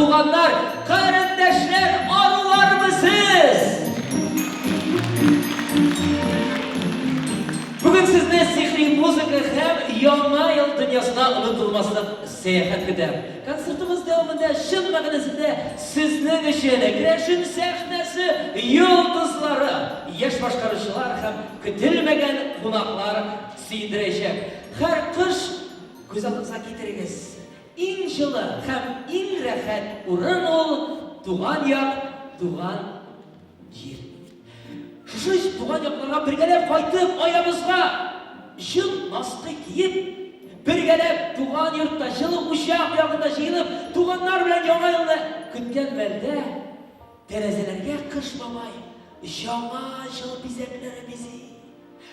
туганнар, карендәшләр, арулармы сез? Бүген сезне сихри музыка һәм Яңа ел дөньясына онытылмаслык сәяхәт көтә. Концертыбыз дәвамында чын мәгънәсендә сезнең өчен керәшен сәхнәсе йолдызлары, яшь башкаручылар һәм көтелмәгән кунаклар сөендерәчәк. Һәр кыш күз алдыгызга китерегез, иң җылы һәм иң рәхәт урын ул, туган як, туган җир. Шушы туган якларга бергәләп кайтып, аябызга җон носки киеп, бергәләп туган йортта, җылы учак ягында җыелып, туганнар белән Яңа елны көткән мәлдә, тәрәзәләргә Кыш бабай Яңа җыл бизәкләре бизи.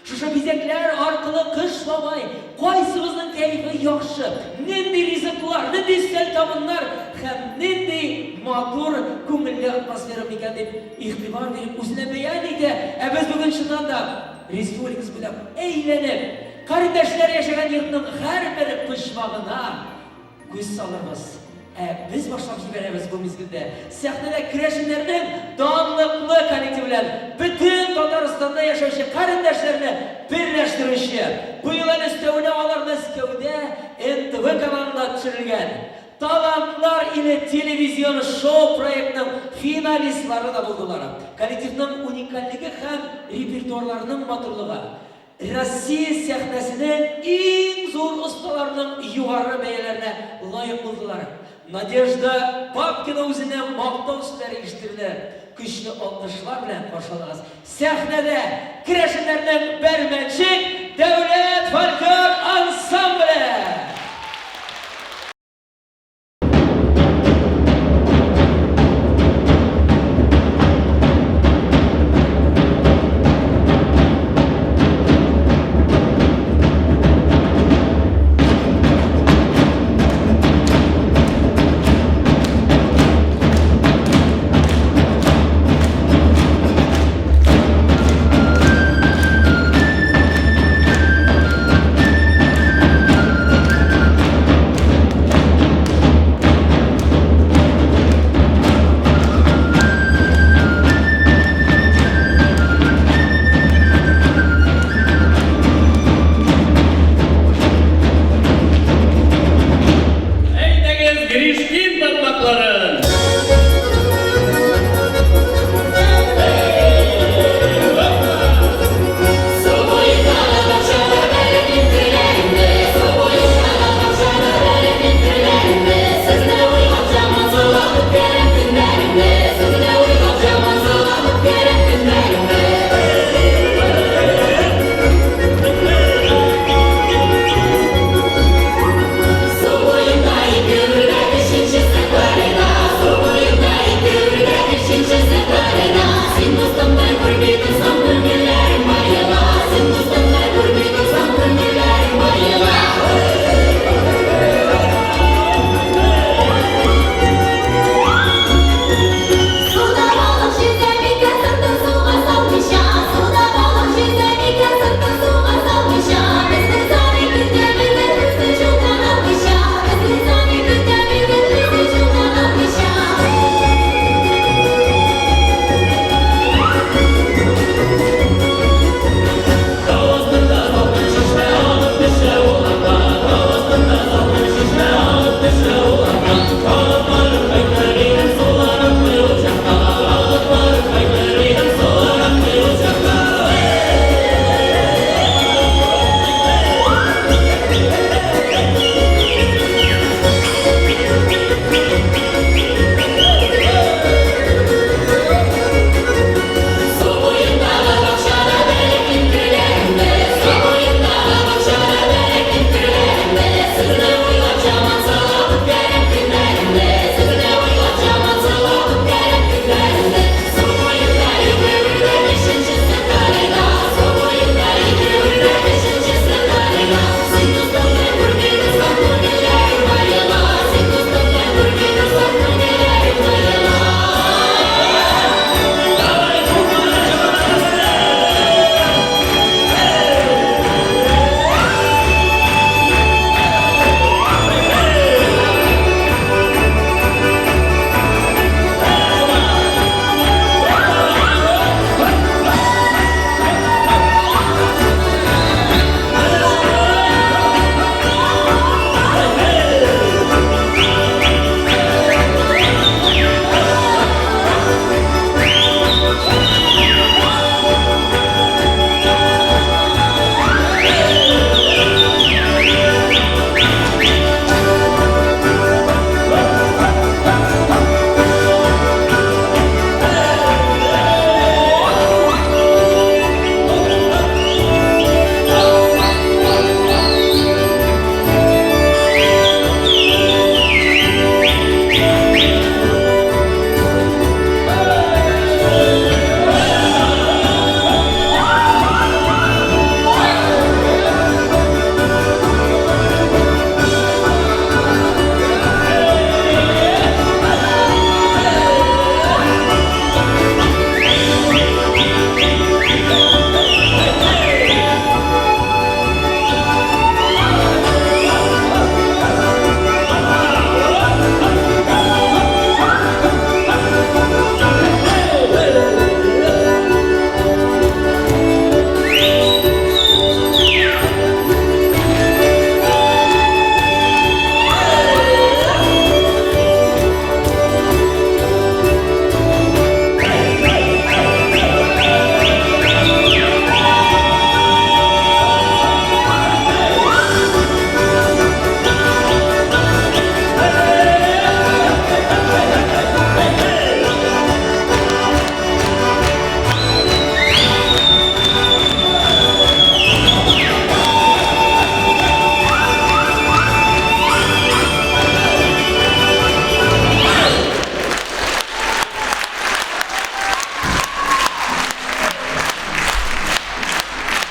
Шушы бизәкләр аркылы Кыш бабай кайсыбызның кәефе яхшы, нинди ризыклар, нинди өстәл табыннар һәм нинди матур күңелле атмосфера микән дип игътибар биреп үзенә бәян итә. Ә без бүген чыннан да республикабыз буйлап әйләнеп, кардәшләр яшәгән йортның һәрбер почмагына Күз салырбыз. Ә без башлап җибәрәбез бу мизгелдә. Сәхнәдә керәшеннәрнең данлыклы коллективы белән бөтен Татарстанда яшәүче карендәшләрне берләштерүче, быел әле өстәвенә алар Мәскәүдә НТВ каналында төшерелгән Талантлар иле телевизион шоу-проектның финалистлары да булдылар. Коллективның уникальлеге һәм репертуарларының матурлыгы, Россия сәхнәсенең иң зур осталарының югары бәяләренә лаек булдылар. Надежда Бабкина үзенә мактау сүзләре ишеттерде. Көчле алкышлар белән каршы алыгыз, сәхнәдә керәшеннәрнең Бәрмәнчек дәүләт фольклор ансамбле!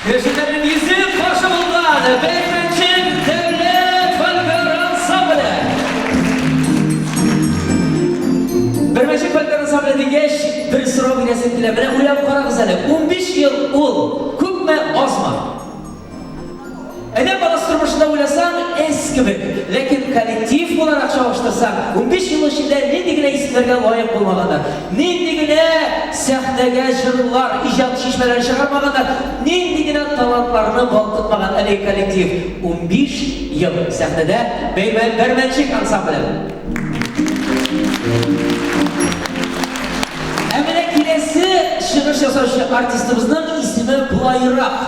Керәшеннәрнең йөзек кашы булган Бәрмәнчек дәүләт фольклор ансамбле. Бәрмәнчек фольклор ансамбле дигәч, бер сорау бирәсем килә. Менә уйлап карагыз әле, 15 ел ул күпме, азмы? Адәм баласы тормышында уйласаң, эз кебек. Ләкин коллектив буларак чагыштырсаң, 15 ел эчендә нинди генә исемнәргә лаек булмаганнар, нинди генә сәхнәгә җырлар, иҗат чишмәләре чыгармаганнар, нинди генә талантларны балкытмаган әлеге коллектив. 15 ел сәхнәдә Бәрмәнчек ансамбле. Ә менә киләсе чыгыш ясаучы артистыбызның исеме болайрак.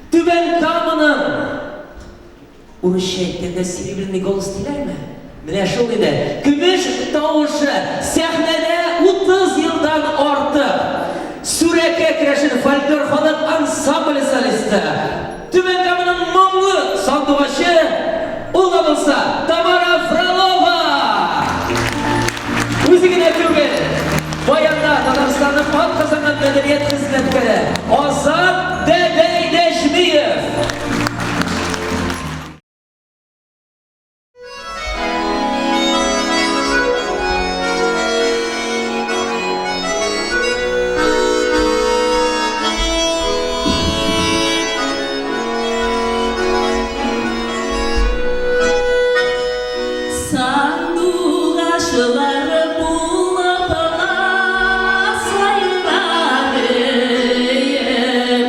Түбән Каманың, урысча әйткәндә, серебряный голос диләрме? Менә шул иде. Көмеш тавышы сәхнәдә 30 елдан артык. Сүрәкә керәшен фольклор халык ансамбле солисты, Түбән Каманың моңлы сандугачы, ул да булса Тамара Фролова! Үзе генә түгел, баянда Татарстанның атказанган мәдәният хезмәткәре Азат дәдәй Нәҗмиев! Сандугачлар булып ала сайрар өем.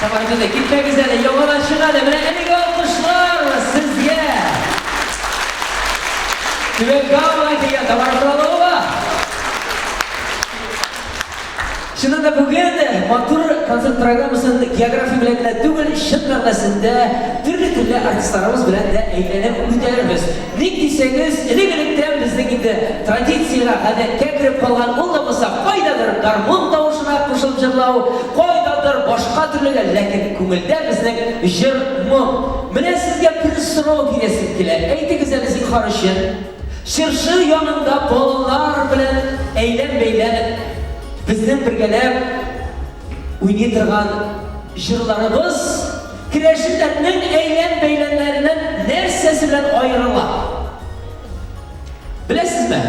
Тамара түтәй, китмәгез әле, яңадан чык әле. Менә әлеге алкышлар сезгә. Түбән Камадан килгән Тамара Фролова. Чыннан да бүген матур концерт программасын география белән генә түгел, чын мәгънәсендә төрле-төрле артистларыбыз белән дә әйләнеп үтәрбез. Ник дисәгез, элек-электән безнең инде традициягә, гадәткә кереп калган, ул да булса кайдадыр гармун тавышына кушылып җырлау, кайдадыр башка төрлегә, ләкин күңелдә безнең җыр-моң. Менә сезгә бер сорау бирәсем килә, әйтегез әле зинһар өчен, чыршы янында балалар белән әйлән-бәйлән безнең бергәләп уйный торган җырларыбыз керәшеннәрнең әйлән-бәйләннәреннән нәрсәсе белән аерыла? Беләсезме?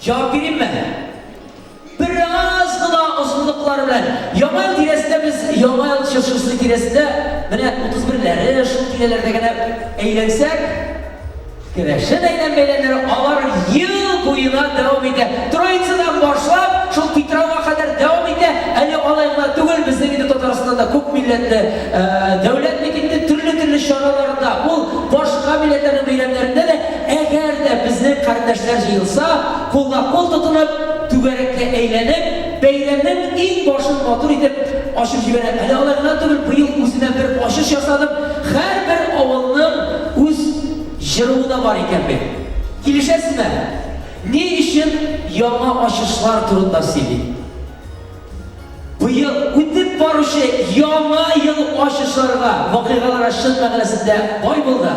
Җавап биримме? Бераз гына озынлыклары белән. Яңа ел тирәсендә без Яңа ел чыршысы тирәсендә менә 31-ләре шул тирәләрдә генә әйләнсәк, Керәшен әйлән-бәйләннәре алар ел буена дәвам итә. Троицадан башлап, шул Питрауга кадәр дәвам итә. Әле алай гына түгел, безнең инде Татарстанда да күп милләтле дәүләт бит инде, төрле-төрле чараларда, ул башка милләтләрнең бәйрәмнәрендә дә, әгәр дә безнең кардәшләр җыелса, кулга-кул тотынып, түгәрәккә әйләнеп, бәйрәмнең иң башын матур итеп ачып җибәрә. Әле алай гына түгел, быел үземә бер ачыш ясадым, һәрбер авылның үз Җыруы да бар икән бит. Килешәсезме? Ни өчен яңа ачышлар турында сөйли? Быел үтеп баручы яңа ел ачышларга, вакыйгаларга чын мәгънәсендә бай булды.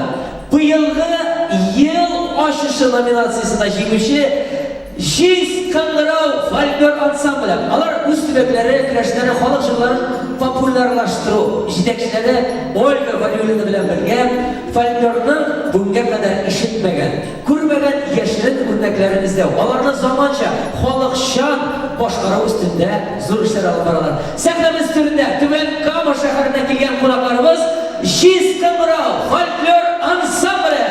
Быелгы Ел ачышы номинациясендә җиңүче Җиз кыңгырау фольклор ансамбле. Алар үз төбәкләре, керәшеннәрнең халык җырларын популярлаштыру, җитәкчеләре Ольга Вәлиуллина белән бергә фольклорның бүгенгә кадәр ишетмәгән, күрмәгән яшерен үрнәкләрен эзләү, аларны заманча, халыкчан башкару өстендә зур эшләр алып баралар. Сәхнәбез түрендә Түбән Кама шәһәреннән килгән кунакларыбыз Җиз кыңгырау фольклор ансамбле!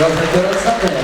Түбән Кама фольклор ансамбле.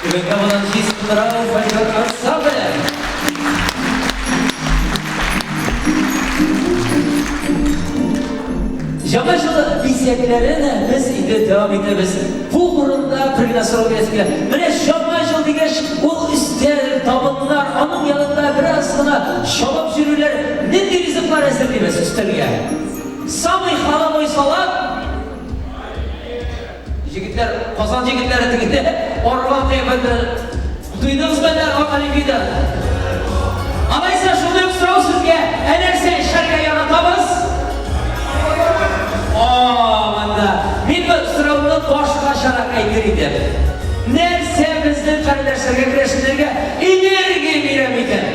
Түбән Камадан Җиз кыңгырау фольклор ансамбле. Яңа ел бизәкләрен без инде дәвам итәбез. Бу урында бер генә сорау бирәсе килә. Менә Яңа ел дигәч, ул өстәл, табыннар, аның янында бераз гына чабып йөрүләр, нинди ризыклар әзерлибез өстәлгә? Самый холовой салат. Егетләр, Казан егетләре тегендә арган кыяфәтләр. Туйдыгызмы әллә арган Олимпиададан? Алайса шундый ук сорау сезгә, ә нәрсә эчәргә яратабыз? О, монда. Мин бу сорауны башкачарак әйтер идем. Нәрсә безнең кардәшләргә, керәшеннәргә энергия бирә микән?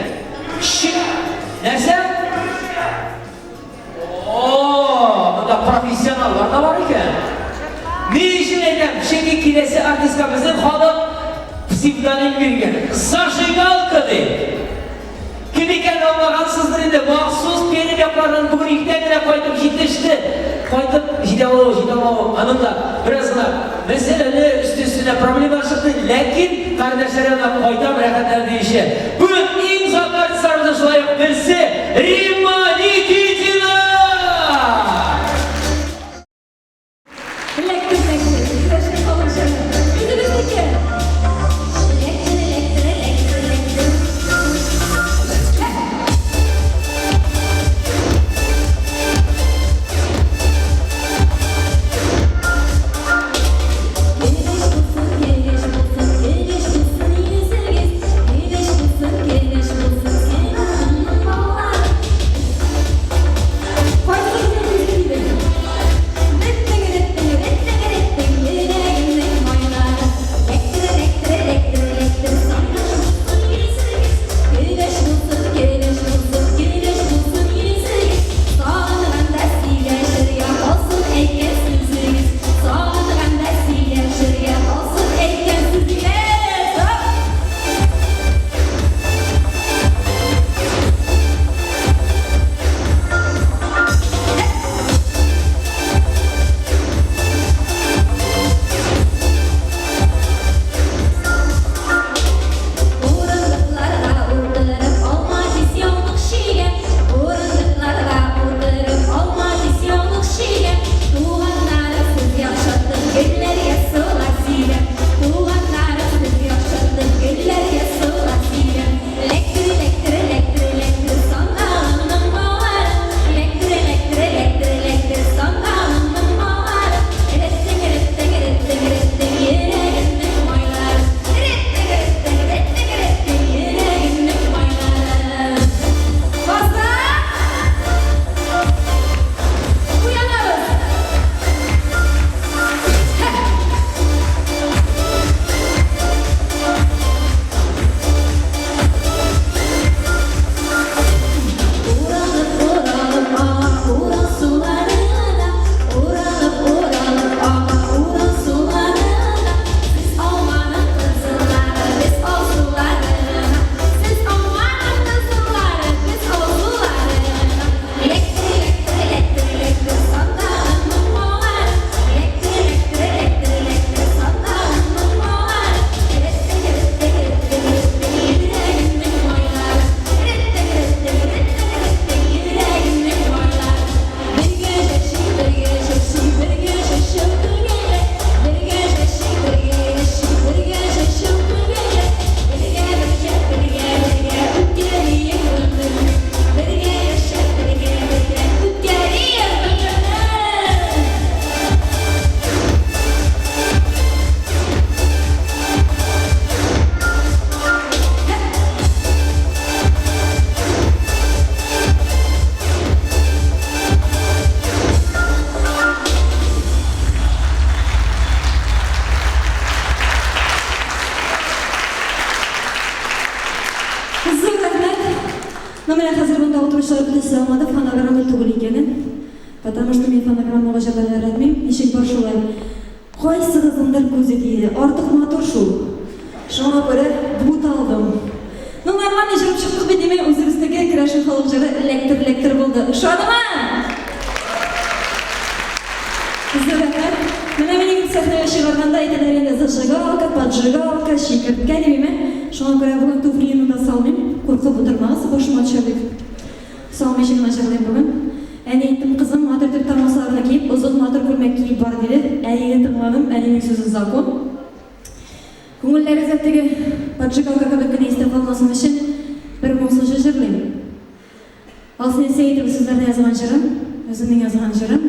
профессионаллар да бар икән. Ни өчен әйтәм? Чөнки киләсе артистка безнең халык псевдоним биргән. Зажигалка дип. Кем икәнен аңлагансыздыр инде, махсус Пермь якларыннан бүген иртән генә кайтып җитеште. Кайтып җитә алуы, җитә алмавы, аның да бераз гына мәсьәләле, өсте-өстенә проблемалар чыкты, ләкин кардәшләр янына кайтам, рәхәтләнеп диюче. Бүген иң затлы артистларыбызның шулай ук берсе, Римма Никитина! Эләктер, эләктер, керәшен халык җыры. Үзебезнеке. Эләктер, эләктер, эләктер, эләктер. Көләч булсын, көләч булсын, көләч булсын йөзегез. Көләч булсын, көләч булсын синең балаларың. Кайсыгызның күзе тиде? Реттең, реттең, реттең, реттең, йөрәгемнең майлары. Эләктер, эләктер, эләктер, эләктер, сандыш булсын йөзегез. Көләч булсын, көләч булсын, көләч булсын йөзегез. Сагынганда сөйләшергә калсын әйткән сүзегез. Сагынганда сөйләшергә калсын әйткән сүзегез. Оп! Урындыкларга утырып алма тиз яулык чигәм, Урындыкларга утырып алма тиз яулык чигәм. Туганнарым сезгә охшаттым, гөлләргә сулар сибәм. Туганнарым сезгә охшаттым, гөлләргә сулар сибәм. Эләктер, эләктер, эләктер, эләктер, сандалымның баулары. Эләктер, эләктер, эләктер, эләктер, сандалымның баулары. Эреттең, эреттең, эреттең, эреттең, йөрәгемнең майлары. Эреттең, эреттең, эреттең, эреттең, йөрәгемнең майлары. Баса! Уянабыз! Һә! Уралып, уралып ага Урал сулары да, Уралып, уралып ага Урал сулары да. Сез алманың кызыллары, без алсулары. Сез алманың кызыллары, без алсулары. Эләктер, эләктер, эләктер, эләктер, сандалымның баулары. Эләктер, эләктер, эләктер, эләктер, сандалымның баулары. Эреттең, эреттең, эреттең, эреттең, йөрәгемнең майлары. Эреттең, эреттең, эреттең, эреттең, йөрәгемнең майлары. Бергә яшик, бергә яшик, бергә яшәү күңелле. Бергә яшик, бергә яшик, бергә яшәү күңелле. Бергә, бергә, бергә, бергә үткәрик гомерне. Бергә яшәп, бергә, бергә үткәрик гомерне. Зур рәхмәт. Ну, менә хәзер монда утыручылар бөтенесе аңлады фонограмма түгел икәнен. Потому что мин фонограммага җырларга яратмыйм. Ничек бар шулай. Кайсыгызыңдыр күзе тиде. Артык матур шул. Шуңа күрә буталдым. Ну, нормально җырып чыктык бит, димәк, үзебезнеке керәшен халык җыры эләктер-эләктер булды. Ошадымы? Зур рәхмәт. Менә мине инде сәхнәгә чыгарганда әйтәләр инде зажигалка, поджигалка, чикерткә дип, име. Шуңа күрә бүген туфлиемне дә салмыйм. Куркып утырмагыз, башыма төшәр дип. Салмыйча гына җырлыйм бүген. Әни әйттем, кызым, матур итеп тормасларны киеп, озын матур күлмәк киеп бар, диде. Әнине тыңладым, әнинең сүзе закон. Күңелләрегездә теге поджигалка кебек кенә истә калмасын өчен бер моңсу җыр җырлыйм. Алсинә Сәетова сүзләренә язган җырым, үземнең язган җырым.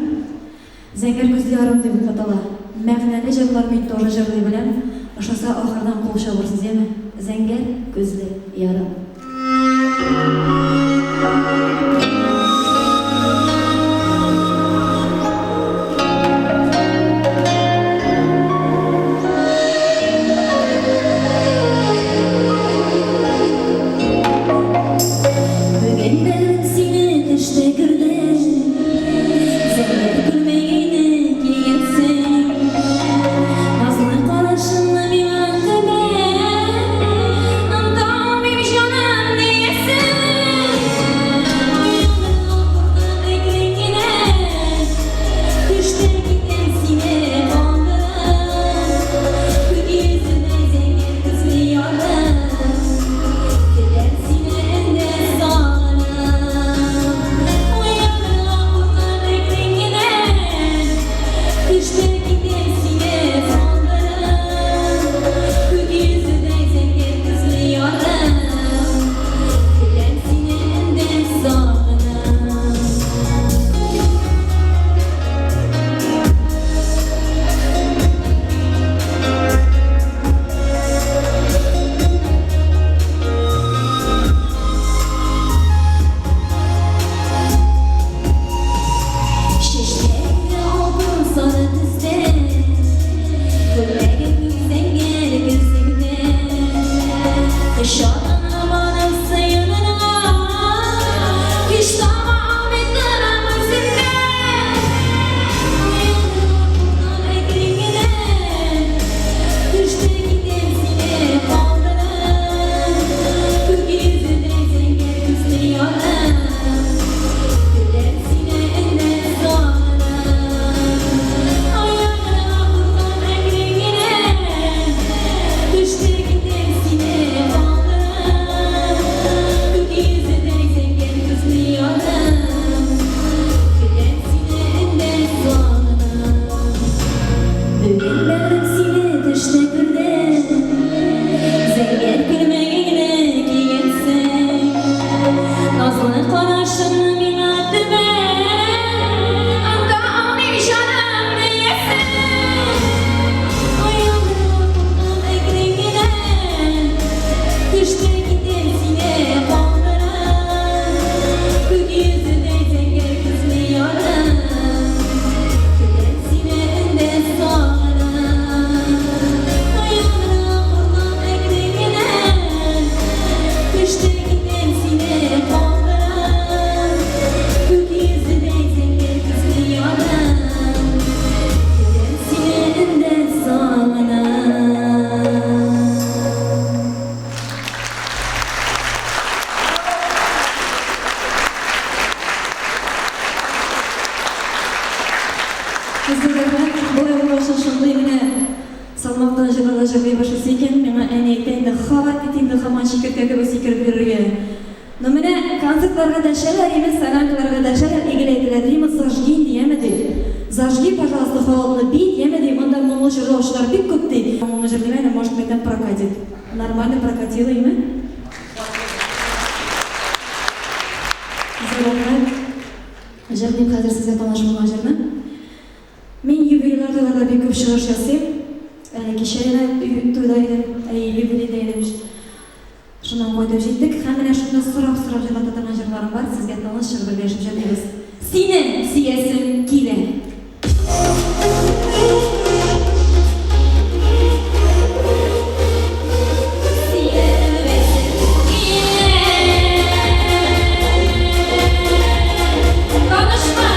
Зәңгәр күзле ярым дип атала. Мәгънәле җырлар мин тоже җырлый беләм. Ошаса ахырдан кул чабырсыз, яме. Зәңгәр күзле ярым. Бүген бер сине төштә күрдем. Зәңгәр күлмәгеңне җырлый башлыйсы икән, миңа әни әйтә инде, хватит инде һаман чикерткә кебек сикереп йөрергә. Ну менә концертларга дәшәләр, имеш, солянкаларга дәшәләр, и гел әйтәләр, Рима, зажги инде, яме, ди. Зажги, пожалуйста, халыкны бит, яме, ди, монда моңлы җырлаучылар бик күп, ди. Моңлы җырлыйм әле, может, мәйтәм, прокатит. Нормально прокатило, име? Зур рәхмәт. Җырлыйм хәзер сезгә таныш булган җырны. Мин юбилейлар туйларда бик күп чыгыш ясыйм. Әле кичә генә туйда идем, әйе, юбилейда идем. Шуннан кайтып җиттек. Һәм менә шунда сорап-сорап җырлата торган җырларым бар. Сезгә таныш җыр бергәләшеп җырлыйбыз. Сине сөясем килә. Сине үбәсем килә. Танышма!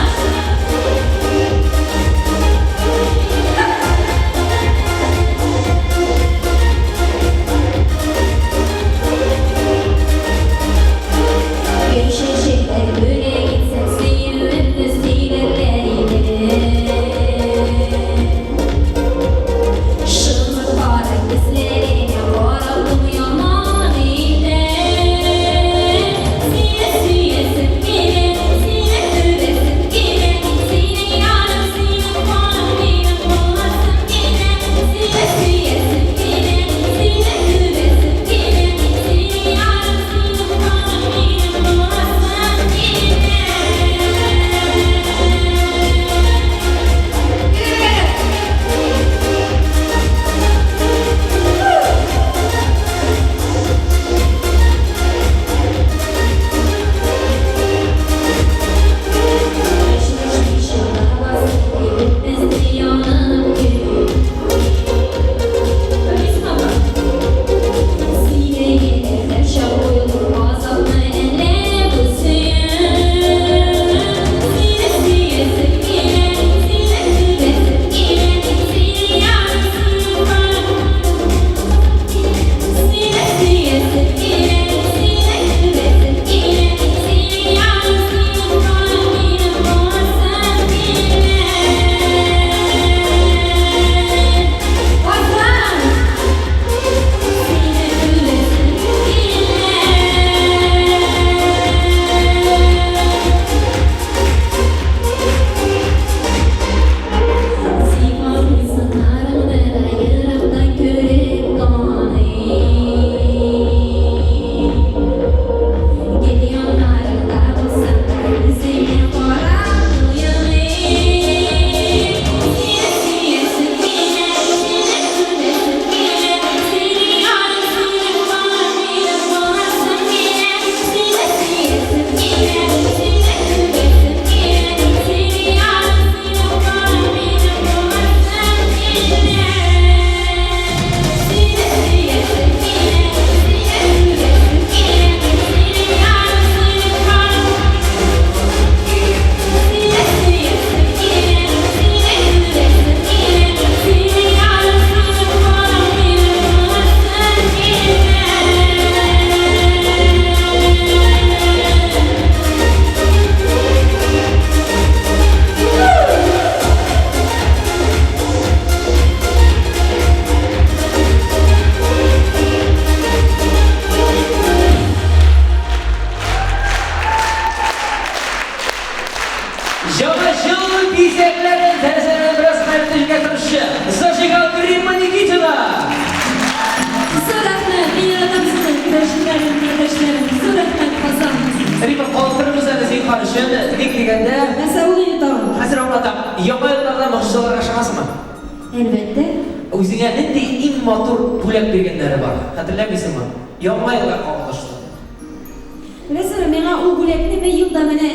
Гөл-чәчәкләр бүләк итсәң, сөюемне сөйләрләр иде. Шомырт кара күзләреңә каравым яман иде. Сине сөясем килә, сине үбәсем килә, синең ярым, синең каным минем буласым килә. Сине сөясем килә, сине үбәсем килә, синең ярым, синең каным минем буласым килә. Яңа ел бизәкләрен тәрәзәләрен бераз хәлләргә торучы зажигалка Римма Никитина! Зур рәхмәт, мин яратам сезне, керәшеннәрем, кардәшләрем. Зур рәхмәт, Казан. Римма, калдырыгыз әле зинһар өчен, ник дигәндә, Нәрсә ул инде тагын? хәзер аңлатам. Яңа елларда могҗизаларга ышанасыңмы? Әлбәттә. Үзеңә нинди иң матур бүләк биргәннәре бар? Хәтерләмисеңме? Яңа елга кагылышлы. Беләсеңме, миңа ул бүләкне бер елда менә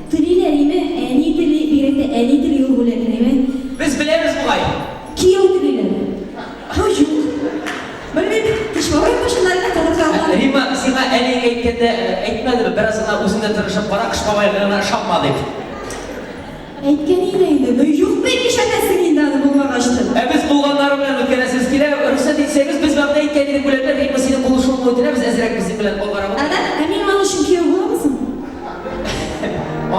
телиләр име, әни тели, бигрәк тә әни тели ул бүләкне, име. Без беләбез бугай. Кияү телиләр. Ну, юк. Белмим, кыш бабаймы шуннан кадер Римма, сиңа әниең әйткәндә әйтмәдеме, бераз гына үзең дә тырышып кара, кыш бабайга гына ышанма дип. Әйткән иде инде, ну юк бит, нишләтәсең инде аны булмагачтын. Ә без булганнары белән үткәрәсебез килә. Рөхсәт итсәгез, без вәгъдә иткән идек бүләкләр. Римма, синең булышуыңны үтенәбез, әзрәк безнең белән алгарак. Ә мин аның өчен кияү буламы соң?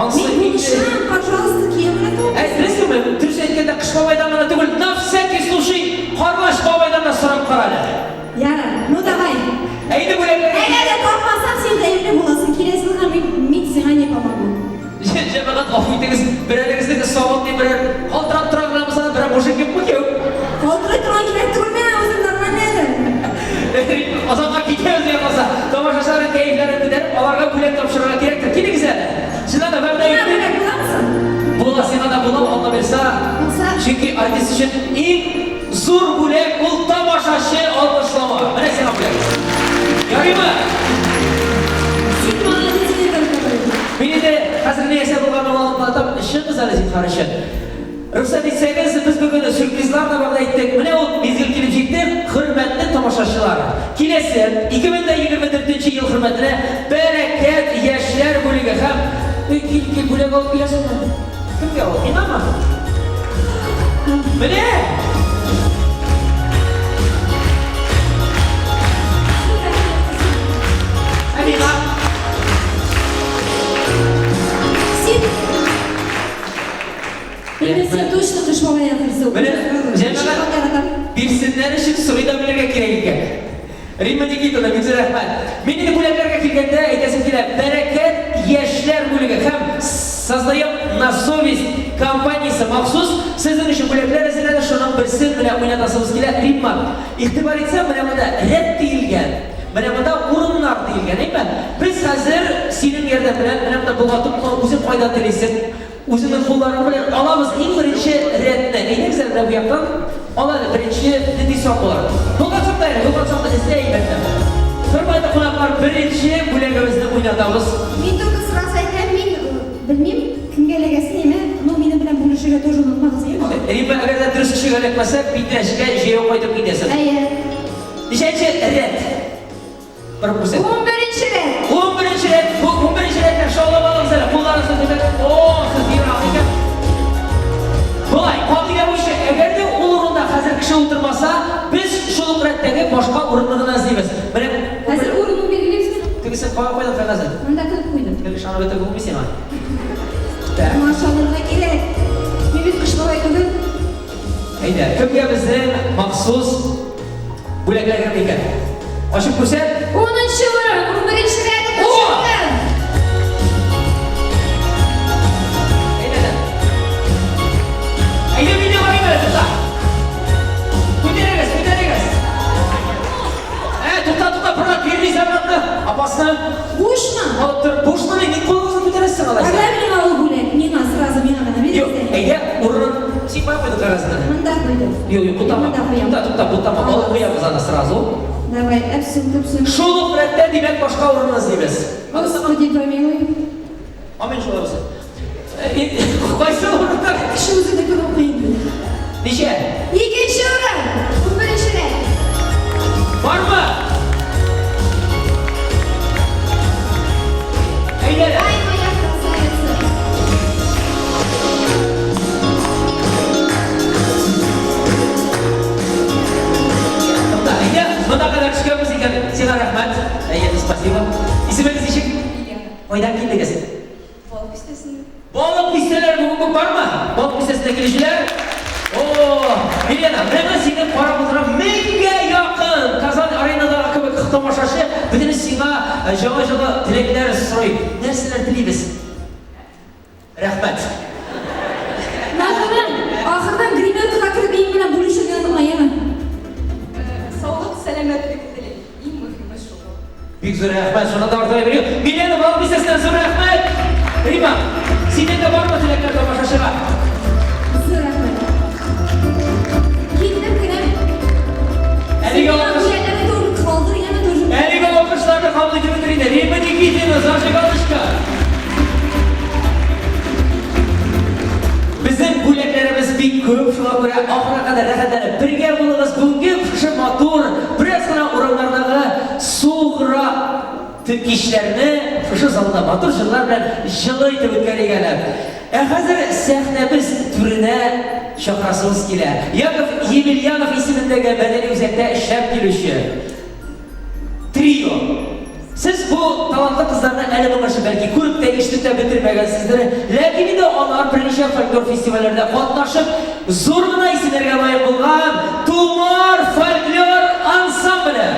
Ансы Мин булышам, пожалуйста, кияү генә Ә, беләсеңме, дөрес әйткәндә, кыш бабайдан гына түгел, на всякий случай, Карлыгач бабайдан да сорап кара әле. берәр калтырап тора гына булса да, берәр мужик юкмы кияү? Калтырый торган кирәк түгел миңа, үзем нормальный әле. Озакка китәбез дигән булса, тамашачыларның кәефләрен күтәреп, аларга бүләк тапшырырга кирәктер. Килегез әле. Чыннан да, вәгъдә Миңа иттек. бүләк буламы соң? Була, сиңа да була, Алла бирса. Булса. Чөнки артист өчен иң зур бүләк ул тамашачы алкышлавы. Менә сиңа бүләк. Ярыймы? Син молодец, Виктор. Мин инде хәзер нәрсә булганын аңлатам, чыгыгыз әле зинһар өчен. Рөхсәт итсәгез, без бүген сюрпризлар да вәгъдә иттек. Менә ул мизгел килеп җитте, хөрмәтле тамашачылар. Киләсе 2024 ел хөрмәтенә Бәрәкәт яшьләр бүлеге һәм Эй, кил, кил, бүләк алып киләсеңме? Кемгә ул? Миңамы? Менә! Ә миңа? Син Инде син точно кыш бабай ахрысы. Менә, җәмәгать, бирсеннәр өчен сорый да белергә кирәк икән. Римма Никитина, бик зур рәхмәт. Мин инде бүләкләргә килгәндә әйтәсем килә, Бәрәкәт яшьләр бүлеге һәм Создаем на совесть компаниясе махсус сезнең өчен бүләкләр әзерләде, шуның берсен менә уйнатасыбыз килә. Римма, игътибар итсәң, менә монда рәт диелгән, менә монда урыннар диелгән, әйме? Без хәзер синең ярдәм белән менә монда болгатып, үзең кайда телисең, Үзеңнең кулларың белән алабыз иң беренче рәтне. Әйдәгез әле менә бу яктан. Ал әле беренче нинди сан булыр? Болгатсак та әле, болгатсак та эзлә әйбәтләп. Хөрмәтле кунаклар, беренче бүләгебезне уйнатабыз. Мин только сразу әйтәм, мин белмим, кемгә эләгәсен, яме, но минем белән бүлешергә тоже онытмагыз, яме. Римма, әгәр дә дөрес кешегә эләкмәсә, Питрәчкә җәяү кайтып китәсең. Әйе. Ничәнче рәт? Бер күрсәт. Унберенче рәт. Унберенче рәт, бу унберенче рәттә шаулап алыгыз әле, кулларыгызны күтәреп. О, сез ерак икән. Болай, кагыйдә буенча, әгәр дә ул урында хәзер кеше утырмаса, без шул ук рәттәге башка урынны гына эзлибез. Менә Хәзер урынын билгелибезме? Тегесен кая куйдың кәгазен? Монда тыгып куйдым. Гел ышанып бетереп булмый сиңа. Так. Моңа ышанырга кирәк. Мин бит кыш бабай түгел. Әйдә, кемгә безнең махсус бүләкләр керде икән? Ачып күрсәт. Унынчы урын, унберенче рәт, унынчы урын. Әйдә, әйдә, мин дә барыйм әле, тукта. Күтәрегез, күтәрегез. Ә, тукта, тукта, брат, бирмисең братны. Апасына. Бушмы? Алып тор, бушмы ни? Ник кулыгызны күтәрәсең алайса? Когда миңа ул бүләк? Миңа сразу, миңа гына Юк, бирегез әле. әйдә, урынын син кая куйдың кәгазьне? Монда куйдым. Юк, юк, бутама. Монда куям. Тукта, тукта, бутама. Алып куябыз аны сразу. Давай, әпсүн, төпсүн. Шул ук рәттә, димәк, башка урынны эзлибез. Господи, помилуй. Амин шулай булсын. Кайсы урында? Кеше үзе дә күреп укый инде. Ничә? Икенче урын, унберенче рәт. Бармы? Әйдә. Ай, моя красавица. Тукта, әйдә, монда кадәр төшкәнбез икән. Сиңа рәхмәт. Әйе, спасибо. Исемегез ничек? Кайдан килдегез? Балык бистәсеннән. Балык бистәләре бүген күп бармы? Балык бистәсенә килүчеләр? О, Елена, менә сине карап утырам, меңгә якын Казан аренадагы кебек тамашачы бөтенесе сиңа җылы-җылы теләкләр сорый. Нәрсәләр телибез? Рәхмәт. Ахырдан, ахырдан гримеркага кереп минем белән бүлешергә онытма, яме. Саулык, сәламәтлек телим. Иң мөһиме шул. Бик зур рәхмәт, шуннан да артыгы бирү. Милена, Балык бистәсеннән зур рәхмәт. Рима, синең дә бармы теләкләр тамашачыга? Зур рәхмәт. Килдем генә. Әлеге алкыш, Бүләкләрне тоже калдыр, яме тоже. әлеге алкышларны кабул итеп бетер инде. Римма Никитина, зажигалочка. Безнең бүләкләребез бик күп, шуңа күрә ахырга кадәр рәхәтләнеп бергә булыгыз. Бүгенге шушы матур, бераз гына урамнардагы суыграк кичләрне шушы залда матур җырлар белән җылы итеп үткәрик әле. Ә хәзер сәхнәбез түренә чакырасыбыз килә. Яков Емельянов исемендәге мәдәни үзәктә эшләп килүче трио. Сез бу талантлы кызларны әле моңарчы бәлки күреп тә, ишетеп тә бетермәгәнсездер. Ләкин инде алар берничә фольклор фестивальләрдә катнашып, зур гына исемнәргә лаек булган Тумар фольклор ансамбле.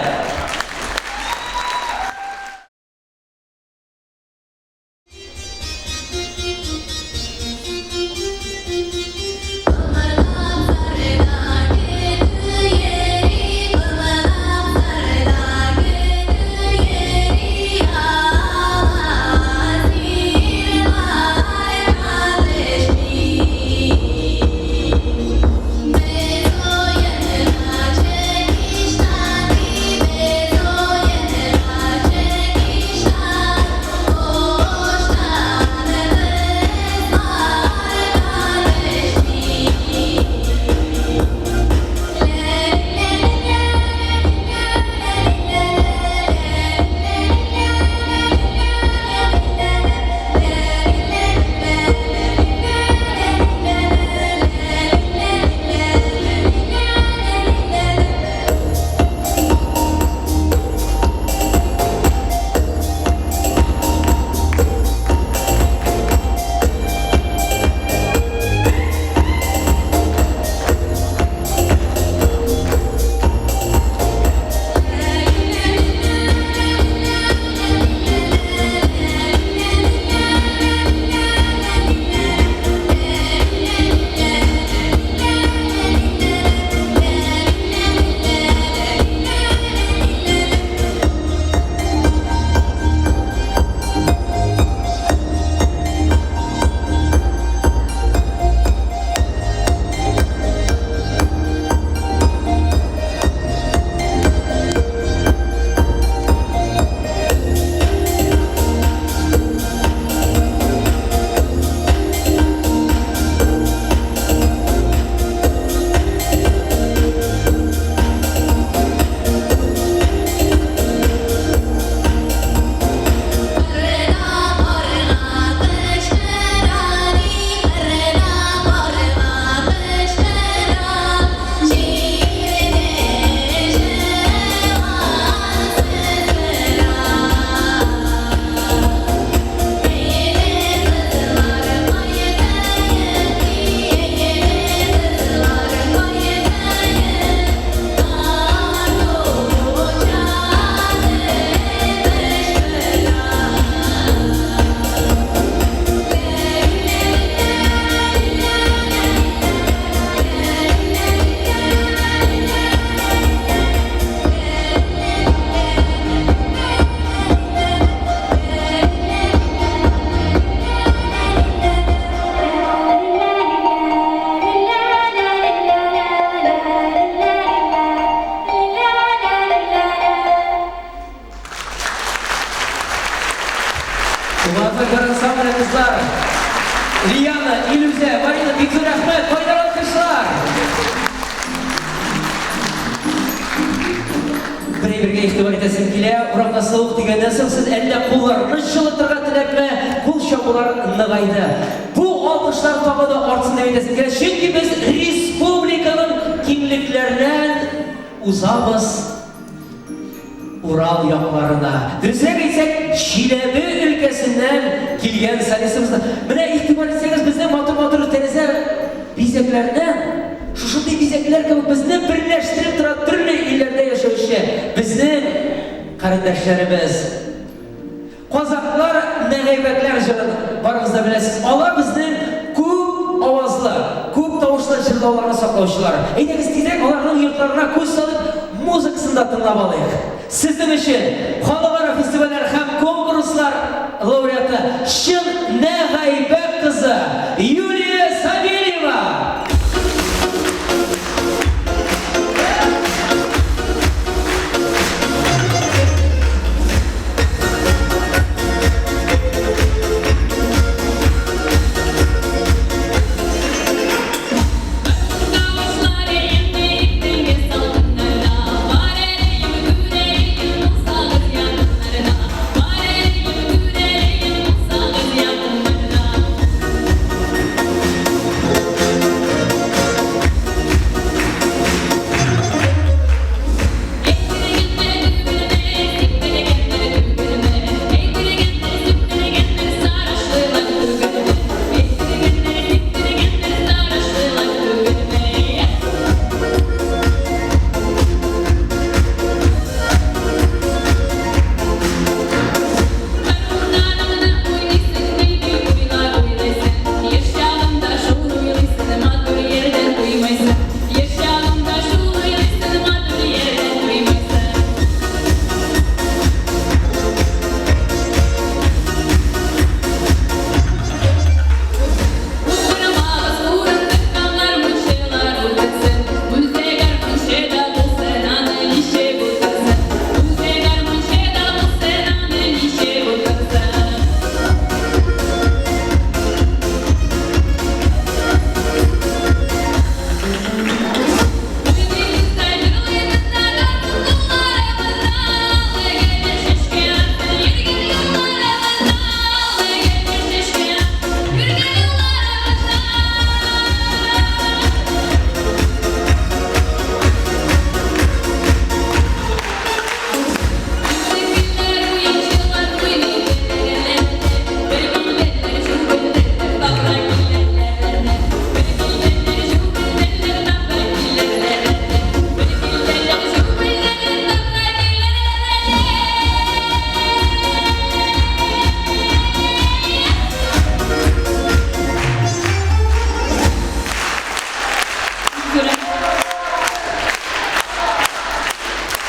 Лиана, Илүзә, Марина, бик зур рәхмәт, кайнар алкышлар! Бер әйбергә игътибар итәсем килә, урамда суык дигәннән соң сез әллә кулларны җылытырга теләпме, кул чабулар ныгайды. Бу алкышлар тагы да артсын дип әйтәсем килә, чөнки без республиканың киңлекләреннән узабыз. Урал якларына, дөресрәк әйтсәк, Чиләбе өлкәсеннән килгән солистыбызны. Менә игътибар итсәгез, безнең матур-матур тәрәзә бизәкләреннән, шушындый бизәкләр кебек безне берләштереп тора төрле илләрдә яшәүче безнең карендәшләребез. Казаклар нәгайбәкләр җырын барыгыз да беләсез. Алар безнең күп авазлы, күп тавышлы җырлауларны саклаучылар. Әйдәгез тизрәк аларның йортларына күз салып, музыкасын да тыңлап алыйк. Сезнең өчен халыкара фестивальләр һәм конкурслар лауреаты, чын нәгайбәк кызы Юлия Савельева!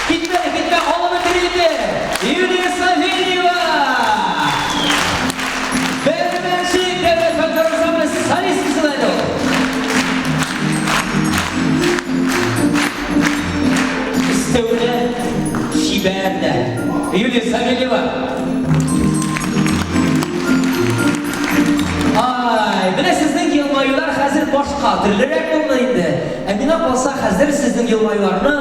Китмә, китмә, алып бетер инде! Юлия Савельева! Бәрмәнчек дәүләт фольклор ансамбле солисткасы да әле ул. Өстәвенә чибәр дә. Юлия Савельева. Ай, менә сезнең елмаюлар хәзер башка төрлерәк булды инде. Ә миңа калса, хәзер сезнең елмаюларны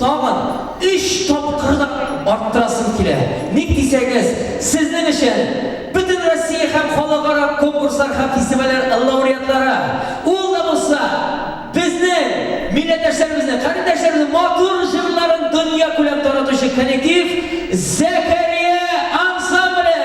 тагын өч тапкыр да арттырасым килә. Ник дисәгез, сезнең өчен бөтен Россия һәм халыкара конкурслар һәм фестивальләр лауреатлары, ул да булса, безнең милләттәшләребезнең, карендәшләребезнең матур җырларын дөньякүләм таратучы коллектив Зәкәрия ансамбле!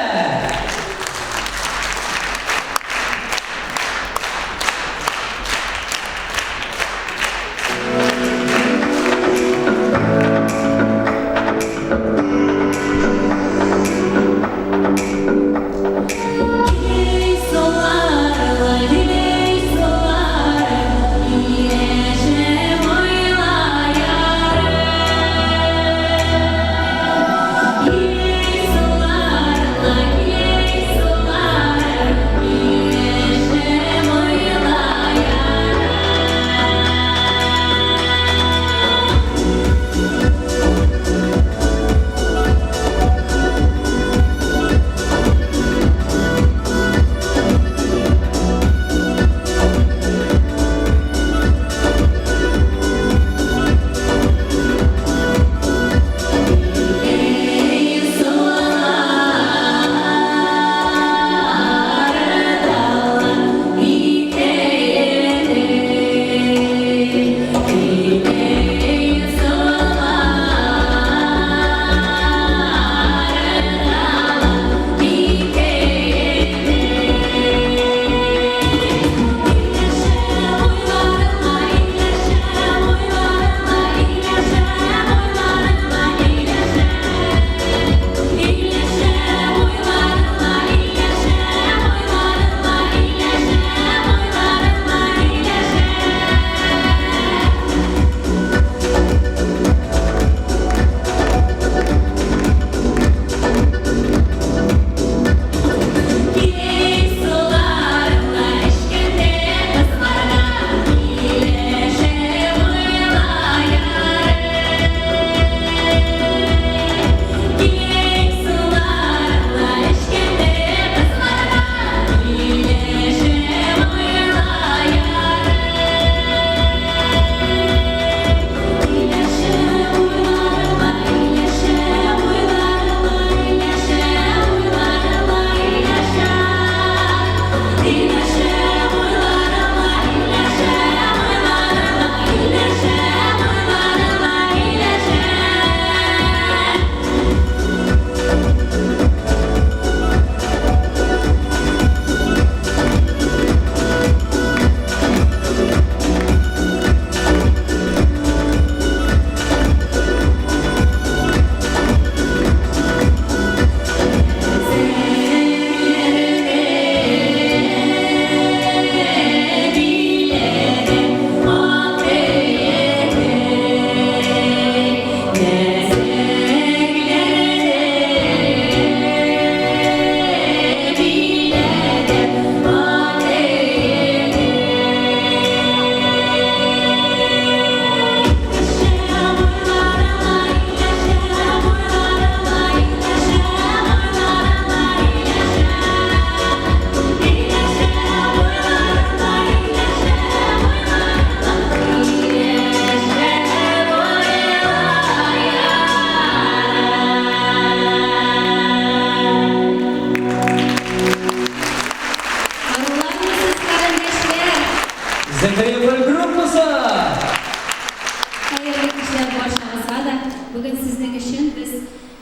Сезнең өчен без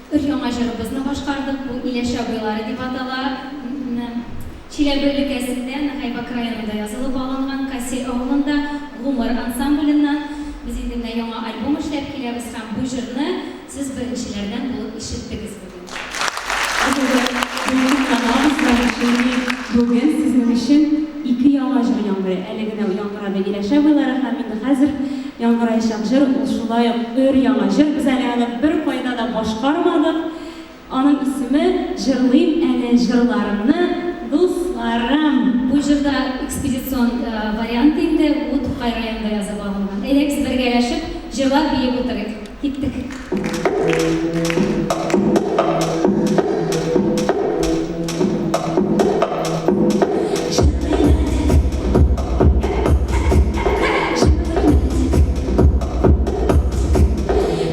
өр-яңа җырыбызны башкардык. Бу Иләш абыйлары дип атала. Чиләбе өлкәсендә, Нагайбак районында язылып алынган Каси авылында Гумыр ансамбленнан. Без инде менә яңа альбом эшләп киләбез һәм бу җырны сез беренчеләрдән булып ишеттегез бүген. Без шатланабыз да, чөнки бүген сезнең өчен ике яңа җыр яңгырый. Әле генә яңгырады Иләш абыйлары һәм инде хәзер яңгыраячак җыр, ул шулай ук өр-яңа җыр. Без әле аны беркайда да башкармадык. Аның исеме, Җырлыйм әле җырларымны, дусларым. Бу җырда экспедицион вариант инде, бу Тукай районында язып алынган. Әйдәгез бергәләшеп җырлап биеп утырыйк. Киттек.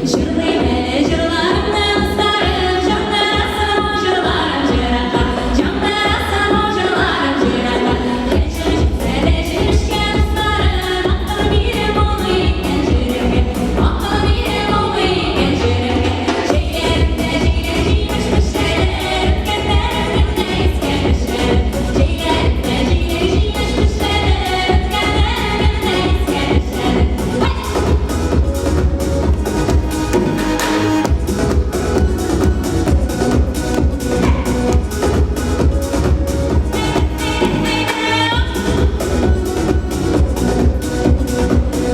Җырлыйм әле, җырлыйм әле. Җырлыйм әле җырларымны, дусларым, Җандырасың ул җырларым җырга, Җандырасың ул җырларым җырга. Яшем җитсә дә җирешкә, дусларым, Акыл биреп булмый икән җиргә, Акыл биреп булмый икән җиргә. Җәйләремдә җиләк-җимеш пешәләр, Үткәннәрем генә искә төшәләр. Җәйләремдә җиләк-җимеш пешәләр, Үткәннәрем генә искә төшәләр.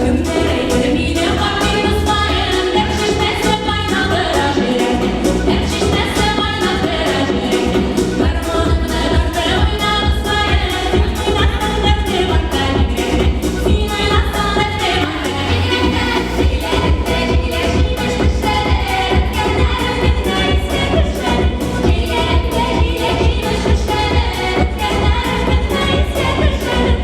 Кемнәр әйтер мине картлык дусларым, Дәрт чишмәсе кайнап тора җөрәктә, Дәрт чишмәсе кайнап тора җөрәктә. Гармуныңны тартып уйна, дусларым, Син уйнасаң дәрте барда бигрәк тә, Син уйнасаң дәрте барда бигрәк тә. Җиләктә җиләк-җимеш пешәләр, Үткәннәрем генә искә төшәләр. Җиләктә җиләк-җимеш пешәләр, Үткәннәрем генә искә төшәләр.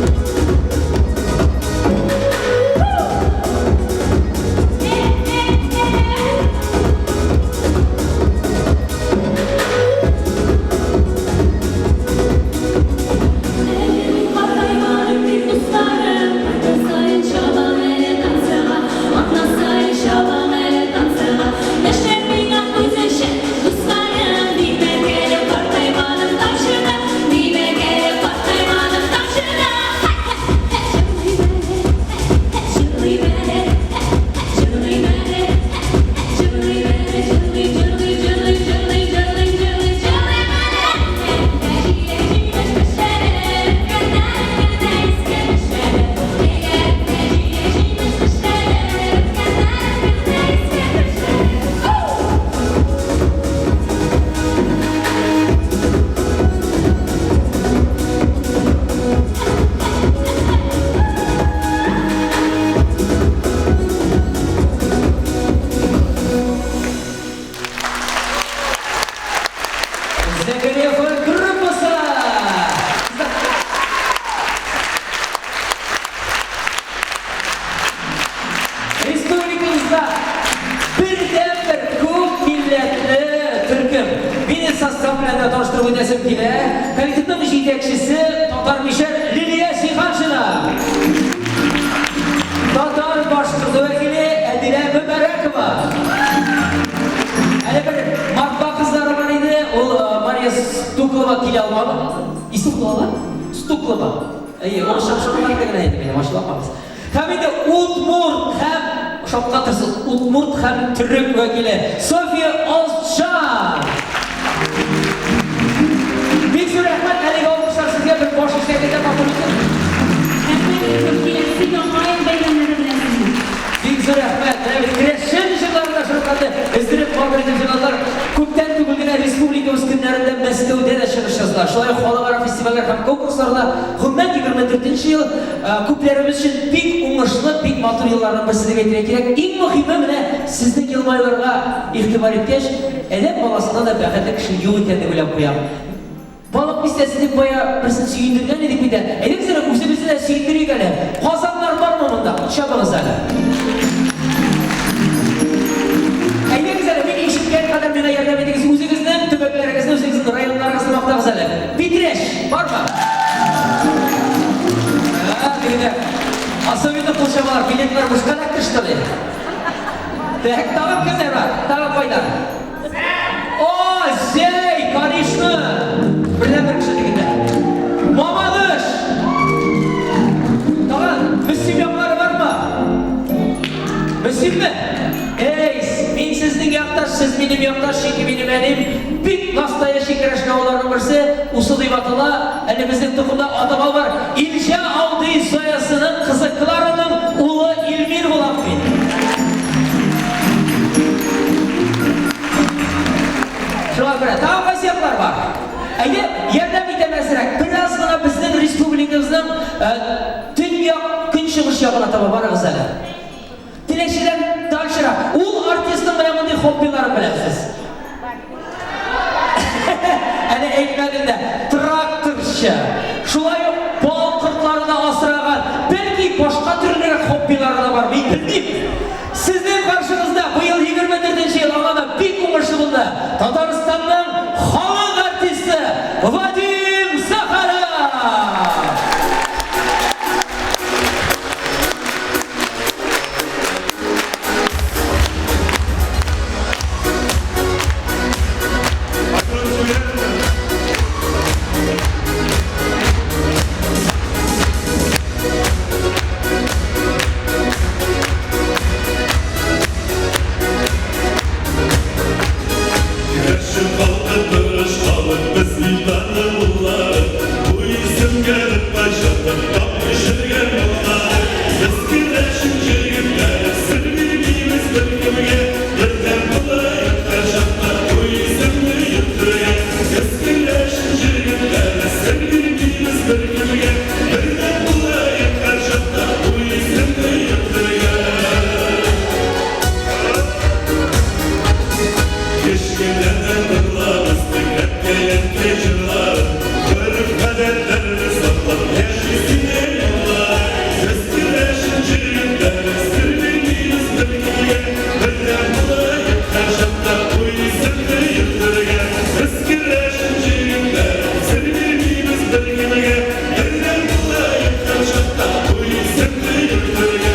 Һәй! Әле мин картаймадым бит, дусларым, Атна саен чабам әле танцыга, Атна саен чабам әле танцыга. Яшьләр миңа күз эчә, дусларым, Димәк, әле картаймадым тамчы да, Димәк, әле картаймадым тамчы да. Җырлыйм әле, җырлыйм әле, җырлыйм әле, җырлыйм, җырлыйм, җырлыйм, җырлыйм, җырлыйм, җырлыйм, җырлыйм әле. Җиләк-җимеш пешәләр, Үткәннәрем генә искә төшәләр. Җиләктә җиләк-җимеш пешәләр, Үткәннәрем генә искә төшәләр. Зәкәрия фольк-группасы! Республикабызда бердәнбер күп милләтле төркем. Мине состав белән дә таныштырып үтәсем килә. Коллективның җитәкчесе татар мишәр Лилия Сиханшина. Татар башкорты вәкиле Әдилә Мөбәрәкова. Әле бер мордва кызлары бар иде, ул Мария Стуклова килә алмады. Истуклова? Стуклова. Әйе, ул шапшаклар генә иде минем, ачуланмагыз. Һәм инде удмурт һәм шаккатырсыз, удмурт һәм төрек вәкиле София Озчан. Бик зур рәхмәт, әлеге алкышлар сезгә бер баш ишәк итә матур итеп. Рәхмәт, киләсе Яңа ел бәйрәмнәре белән сезне. Бик зур рәхмәт. Менә бит керәшен җырларын да шыркатты. Өздереп матур итеп җырладылар. Күптән түгел генә республикабыз көннәрендә Мәскәүдә дә чыгыш ясадылар. Шулай ук халыкара фестивальләр һәм конкурсларда гомумән 24 нче ел күпләребез өчен бик уңышлы, бик матур елларның берсе дип әйтергә кирәк. Иң мөһиме менә сезнең елмаюларга игътибар иткәч, адәм баласыннан да бәхетле кеше юк икән дип уйлап куям. Балык бистәсе дип бая берсен сөендергән идек бит ә. Әйдәгез әле үзебезне дә сөендерик әле. Казаннар бармы монда? Кул чабыгыз әле. Әйдәгез әле, мин ишеткән кадәр миңа ярдәм итегез. Үзегезнең төбәкләрегезне, үзегезнең районнарыгызны мактагыз әле. Питрәч бармы? Ә, тегедә. Особенно кул чабалар. Билетлар бушка эләкте, что ли? Так, тагын кемнәр бар? Тагын кайда? О, Зәй, конечно! Бердән-бер кеше дигәндә. Мамадыш! Тагын Мөслим яклары бармы? Мөслимме? Эй, мин сезнең якташ, сез минем якташ, чөнки минем әнием бик настоящий керәшен авылларының берсе, Усы дип атала, әле безнең токымда атама бар. Илҗә Ауды Зоясының кызы Клараның улы Илмир булам мин. Шуңа күрә тагын кайсы яклар бар? Әйдә, ярдәм итәм әзрәк. Бераз гына безнең республикабызның төньяк көнчыгыш ягына таба барыгыз әле. Теләчедән дальшерак. Ул артистның менә мондый хоббиларын беләсез. Әле әйтмәдем дә. Тракторчы. Шулай ук бал кортлары да асраган. Бәлки башка төрлерәк хоббилары да бар, мин белмим. Сезнең каршыгызда быел 24 нче ел аңа да бик уңышлы булды. Татарстанның халык артисты Вадим Захаров! Керәшен халкы тырыш халык, без иманлы уллары. Бу исемгә беркайчан да тап төшергән булмады. Без керәшен җегетләре, сер бирмибез беркемгә. Бердәм булыйк һәрчакта, бу исемне йөртергә. Без керәшен җегетләре, сер бирмибез беркемгә. Бердәм булыйк һәрчакта, бу исемне йөртергә. Кечкенәдән тыңлап үстек әткәй-әнкәй җырларын, Гореф-гадәтләрне саклап яши синең уллар. Без керәшен җегетләре, сер бирмибез беркемгә, Бердәм булыйк һәрчакта, бу исемне йөртергә. Без керәшен җегетләре, сер бирмибез беркемгә, Бердәм булыйк һәрчакта, бу исемне йөртергә.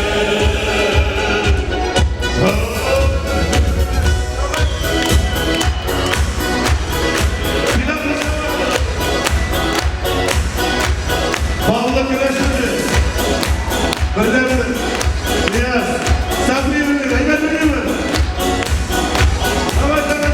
Баллы көрәшебез. Бердәнбер. Нияз. Сабриевич, әйбәт уйныймы? Давай, давай.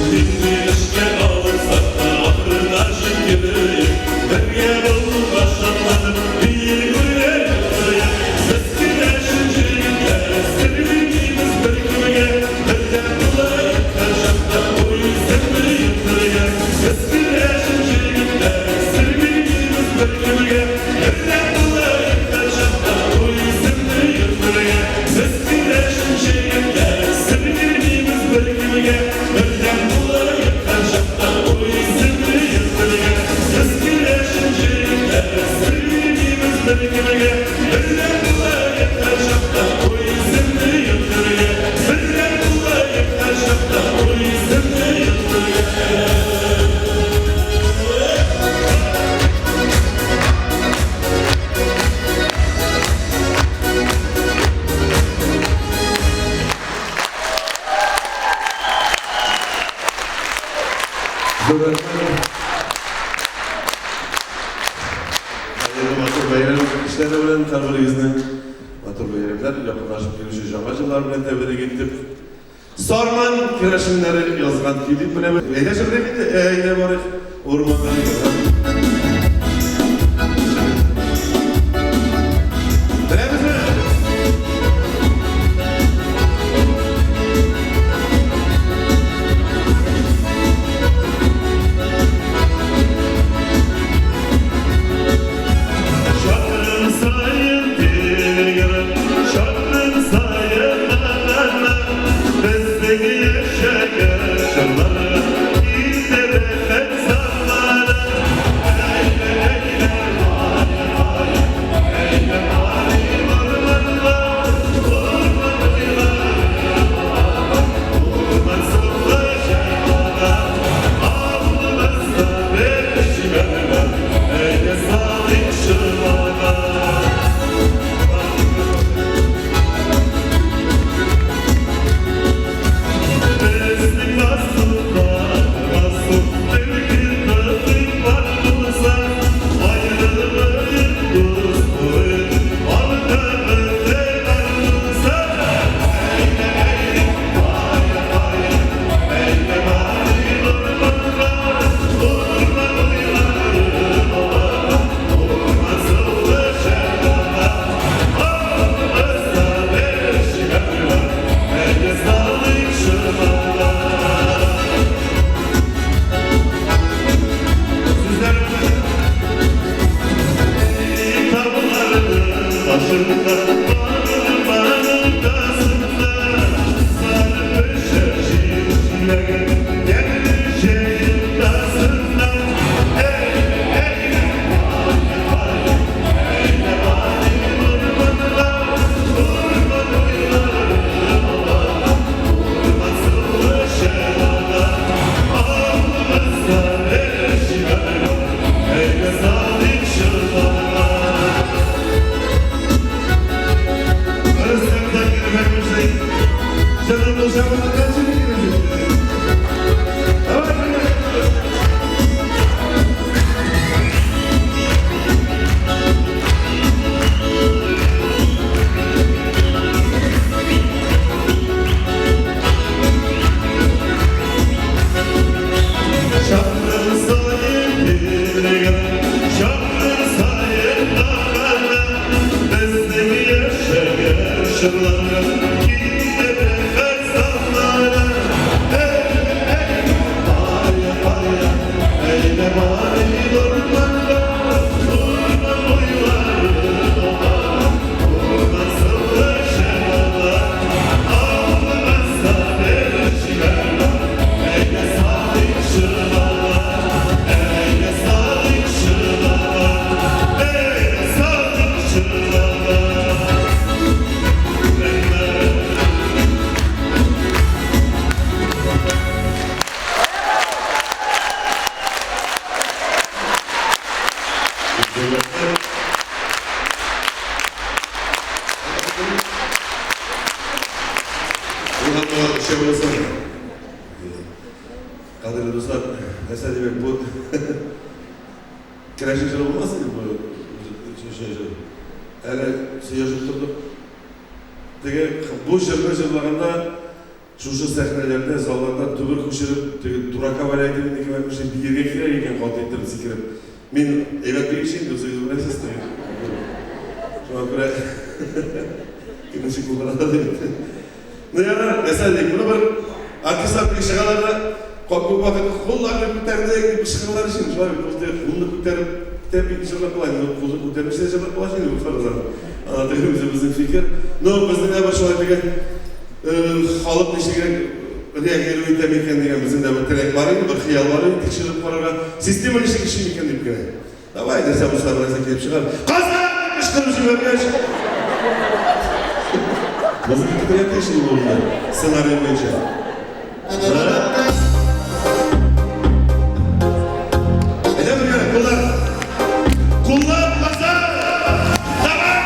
Нинди эшкә алынсак та, ахырына җиткерик. Бергә булуга шатланып, биек үргә ятлыйк. Без керәшен җегетләре, сер бирмибез беркемгә. Бердәм булыйк һәрчакта, бу исемне йөртергә. Без керәшен җегетләре, сер бирмибез беркемгә. Бердәм булыйк һәрчакта, бу исемне йөртергә. Без керәшен җегетләре, сер бирмибез беркемгә. Бердәм булыйк һәрчакта, бу исемне йөртергә. Без керәшен җегетләре, сер бирмибез беркемгә. Бердәм булыйк һәрчакта, бу исемне йөртергә. Бердәм булыйк һәрчакта, бу исемне йөртергә. Зур рәхмәт. Хәерле матур бәйрәм кичләре белән һәрберегезне матур бәйрәмнәр, якынлашып килүче Яңа еллар белән тәбрик итеп. Сарман керәшеннәре язган көй дип беләм. Әйдә җырлыйк инде, әйдә барыйк урманга. Беләбезме? Чакрым саен тигрем, чакрым саен на-на-на, Безнең яшәгән чорлары килде рәхәт замана. Кадерле дуслар, нәрсә димәк бу? Керәшен җыры булмас инде бу. Җыр. Әле сөйләшеп тордык. Теге бу җырны җырлаганда шушы сәхнәләрдә, залларда түбер күчереп, теге дурака валяет дип кебек бер биергә кирәк икән, каты иттереп сикереп. Мин әйбәт биюче инде, үзегез беләсез теге. Шуңа күрә кем ничек булдыра дип. Ну ярар, нәрсә дим, моны бер артистлар теге чыгалар да, күп вакыт кулларны күтәрдек дип чыгалар өчен, шулай бит, ул теге кулны күтәреп тә бик җырлап була, инде кулны күтәрмичә дә җырлап була инде, фарызан. Ана теге үзебезнең фикер. Но безнең дә бер шулай теге халык ничегрәк реагировать итә микән дигән безнең дә бер теләк бар иде, бер хыял бар иде тикшереп карарга. Система ничек эшли микән дип кенә. Давай, нәрсә булса, бер нәрсә килеп чыгар. Казан! Дип кычкырып җибәргәч. Музыка китергән тиеш инде бу сценарий буенча. Әйдә бергә, куллар. Куллар, Казан! Давай!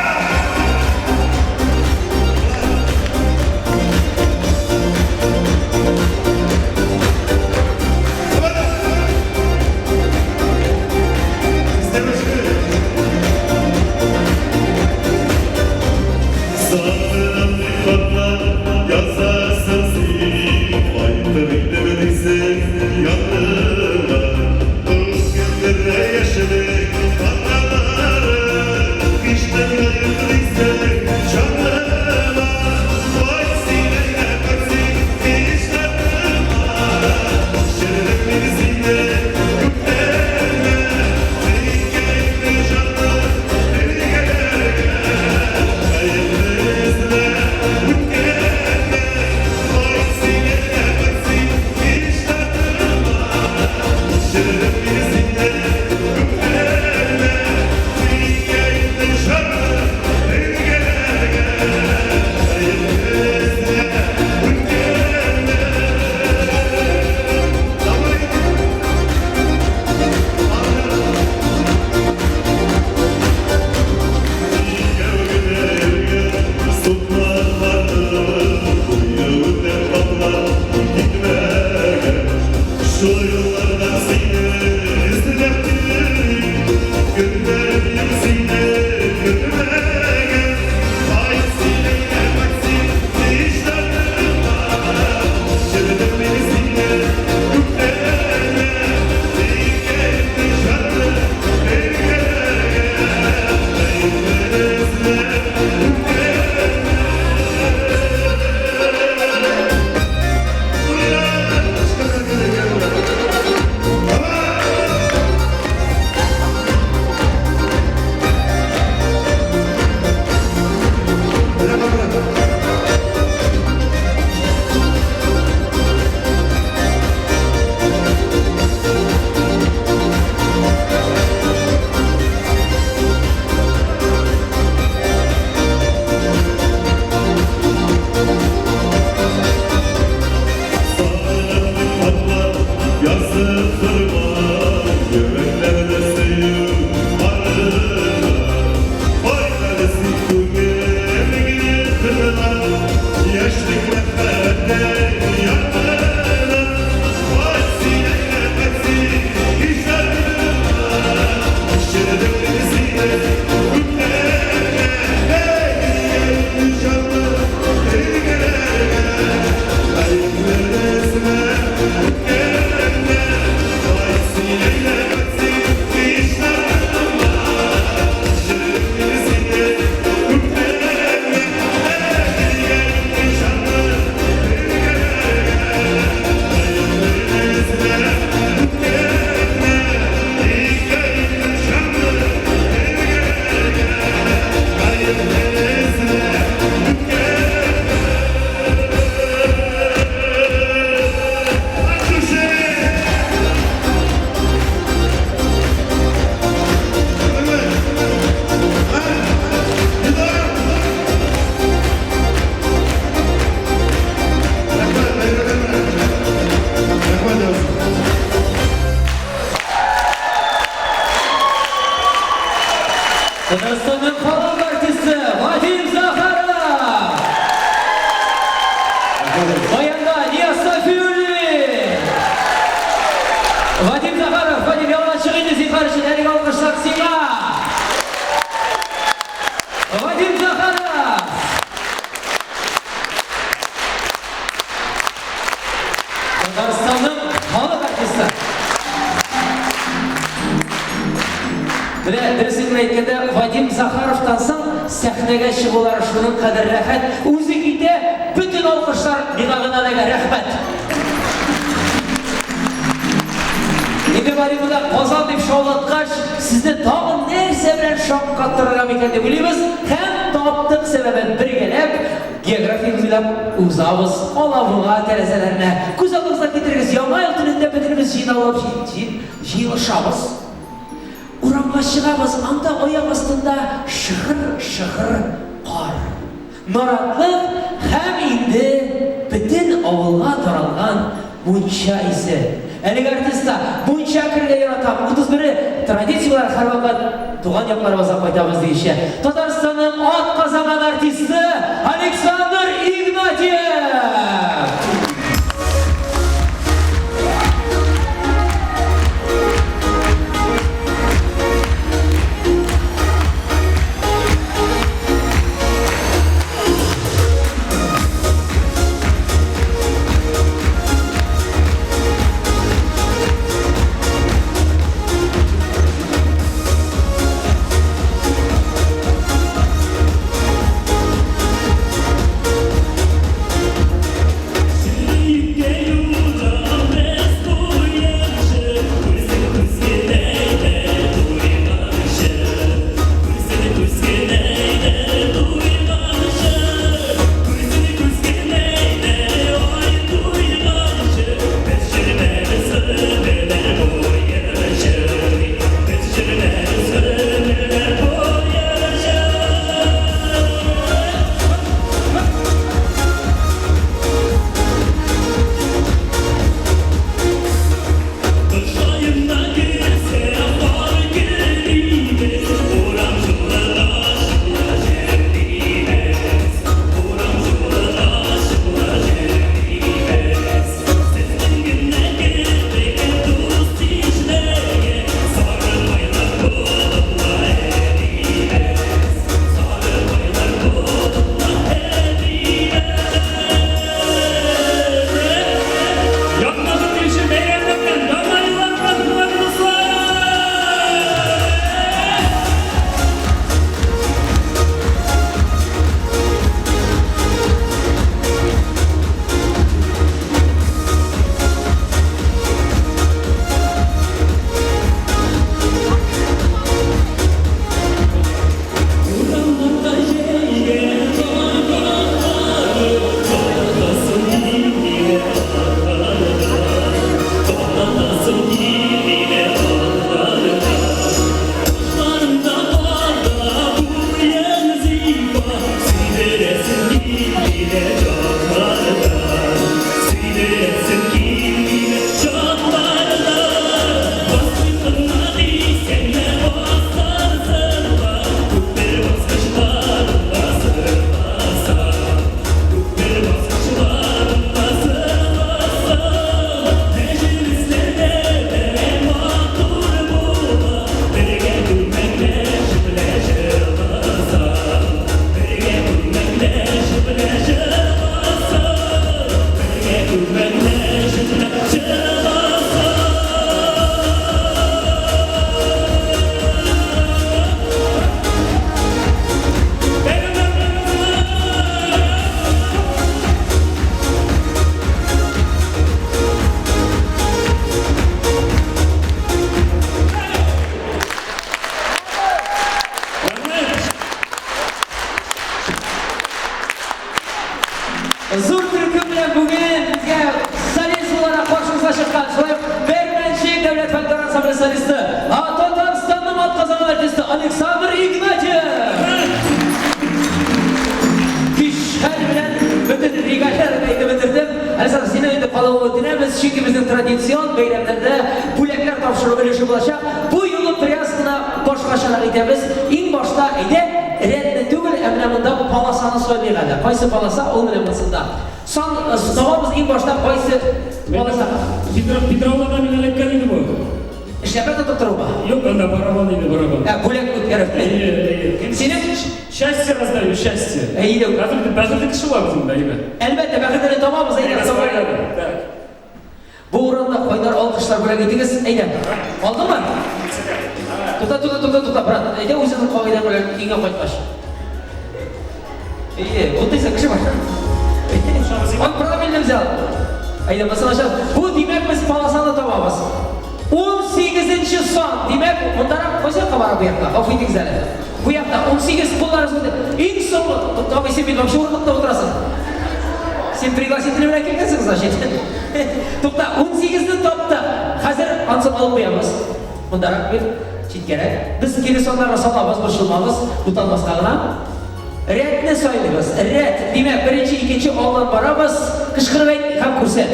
Система эшли. Сатырым дип хатлар язасың син, Кайтыр идем дисең яныма. Күңелдә яшелек хаталары, Һич тә юк дисең җаныма. Кайт син, әйдә, кайт син, һич тартынма. Чередем мин сине күптәнме, Тиккә инде җаным бергә. Хәерлесенә үткәнне, Кайт син, әйдә, кайт син, һич тартынма. Чередем мин сине күптәнме, Тиккә инде җаным бергә. Хәерлесенә үткәнне. Давай! Шул юллардан сине эзләп Көннәрем сине көтмәгән. Кайт син, әйдә, кайт син, һич тартынма. Чередем мин сине күптәнме, Тиккә инде җаным бергә. Хәерлесенә үткәнне. Ура! Татарстанның халык артисты Вадим Захаров! Баянда Нияз Сафиуллин! Вадим Захаров, Вадим, ялга чык инде зинһар өчен, әлеге алкышлар сиңа! Вадим Захаров! Татарстанның халык артисты. Менә дөресен генә әйткәндә, Вадим Захаровтан соң сәхнәгә чыгулары шуның кадәр рәхәт. Үзе китә, бөтен алкышлар миңа гына эләгә. Рәхмәт. Инде Вадимны Казан дип шаулаткач, сезне тагын нәрсә белән шаккатырырга микән дип уйлыйбыз һәм таптык сәбәбен бергәләп География буйлап узабыз Алабуга тәрәзәләренә. Күз алдыгызга китерегез, Яңа ел төнендә бөтенебез җыйналып җыелышабыз. Урамга чыгабыз, анда аяк астында шыгыр-шыгыр кар. Наратлык һәм инде бөтен авылга таралган Мунча исе. Әлеге артист та, Мунча керергә яратам, 31-е, традиция буларак һәрвакыт туган якларыбызга кайтабыз, диешә. Татарстанның атказанган артисты Александр Игнатьев! Якынлашып килүче бәйрәмнәр белән, Яңа еллар белән, хөрмәтле дуслар! Урамнарда җәйгән кар каплары, Таратасым килмиле атларга, Таратасым килмиле атларга. Башларымда кара куен зифа, Сөйдерәсем килмиле җаннарга, Сөйдерәсем килмиле җаннарга. Басыйкына дисәң дә басарсың ла, Күпер баскычларында сырласам, Күпер баскычларында сырласам, Мәҗлесләрдә дә матур була, Бергә күмәкләшеп лә җырласам, Бергә күмәкләшеп лә җырласам, Бергә күмәкләшеп лә җырласам. Бәйрәмнәр белән, дуслар! Рәхмәт! Зур төркем белән бүген безгә солист буларак каршыбызга чыккан, шулай ук Бәрмәнчек дәүләт фольклор ансамбле солисты, а Татарстанның атказанган артисты Александр Игнатьев! Көч-хәл белән бөтен регалияләрне әйтеп бетердем. Александр, синең инде калуыңны үтенәбез, чөнки безнең традицион бәйрәмнәрдә бүләкләр тапшыру өлеше булачак. Бу юлы пряз Бераз гына башкачарак итәбез. Иң башта, әйдә, рәтне түгел, ә менә монда полосаны сайлыйк әле. Кайсы полоса, ул менә монсында. Сан табабыз иң башта кайсы полоса. Питрауларда миңа эләккән иде бу. Эшләпә тотып торумы? Юк, анда барабан иде, барабан. Ә, бүләк үткәреп. Әйе, әйе. Синең Счастье раздаю, счастье. Әйе. Хәзер бәхетле кеше була безнең дә, әйбәт. Әлбәттә, бәхетне табабыз, әйдә, табабыз. Так. Бу урында кайнар алкышлар бүләк итегез. Әйдә. Алдыңмы? Тукта, тукта, тукта, тукта, брат. Әйдә үзеңнең кагыйдәң белән өеңә кайткач. Әйе, бутыйсың, кеше бар. Он правильно взял. Әйдә, басын ачабыз. Бу, димәк, без полосаны табабыз. 18 сан. Димәк, мондарак кайсы якка бара бу якка? Гафу итегез әле. Бу якта 18 кулларыгыз күтәреп. Иң соңгы, абый, син бит вообще урындыкта утырасың. Син пригласительный белән килгәнсең, значит. Тукта, 18-не таптык. Хәзер ансын алып куябыз. Мондарак бир, читкәрәк. Без кире саннарны салабыз, борчылмагыз, буталмаска гына. Рәтне сайлыйбыз. Рәт, димәк, беренче, икенче алдан барабыз. Кычкырып әйт һәм күрсәт.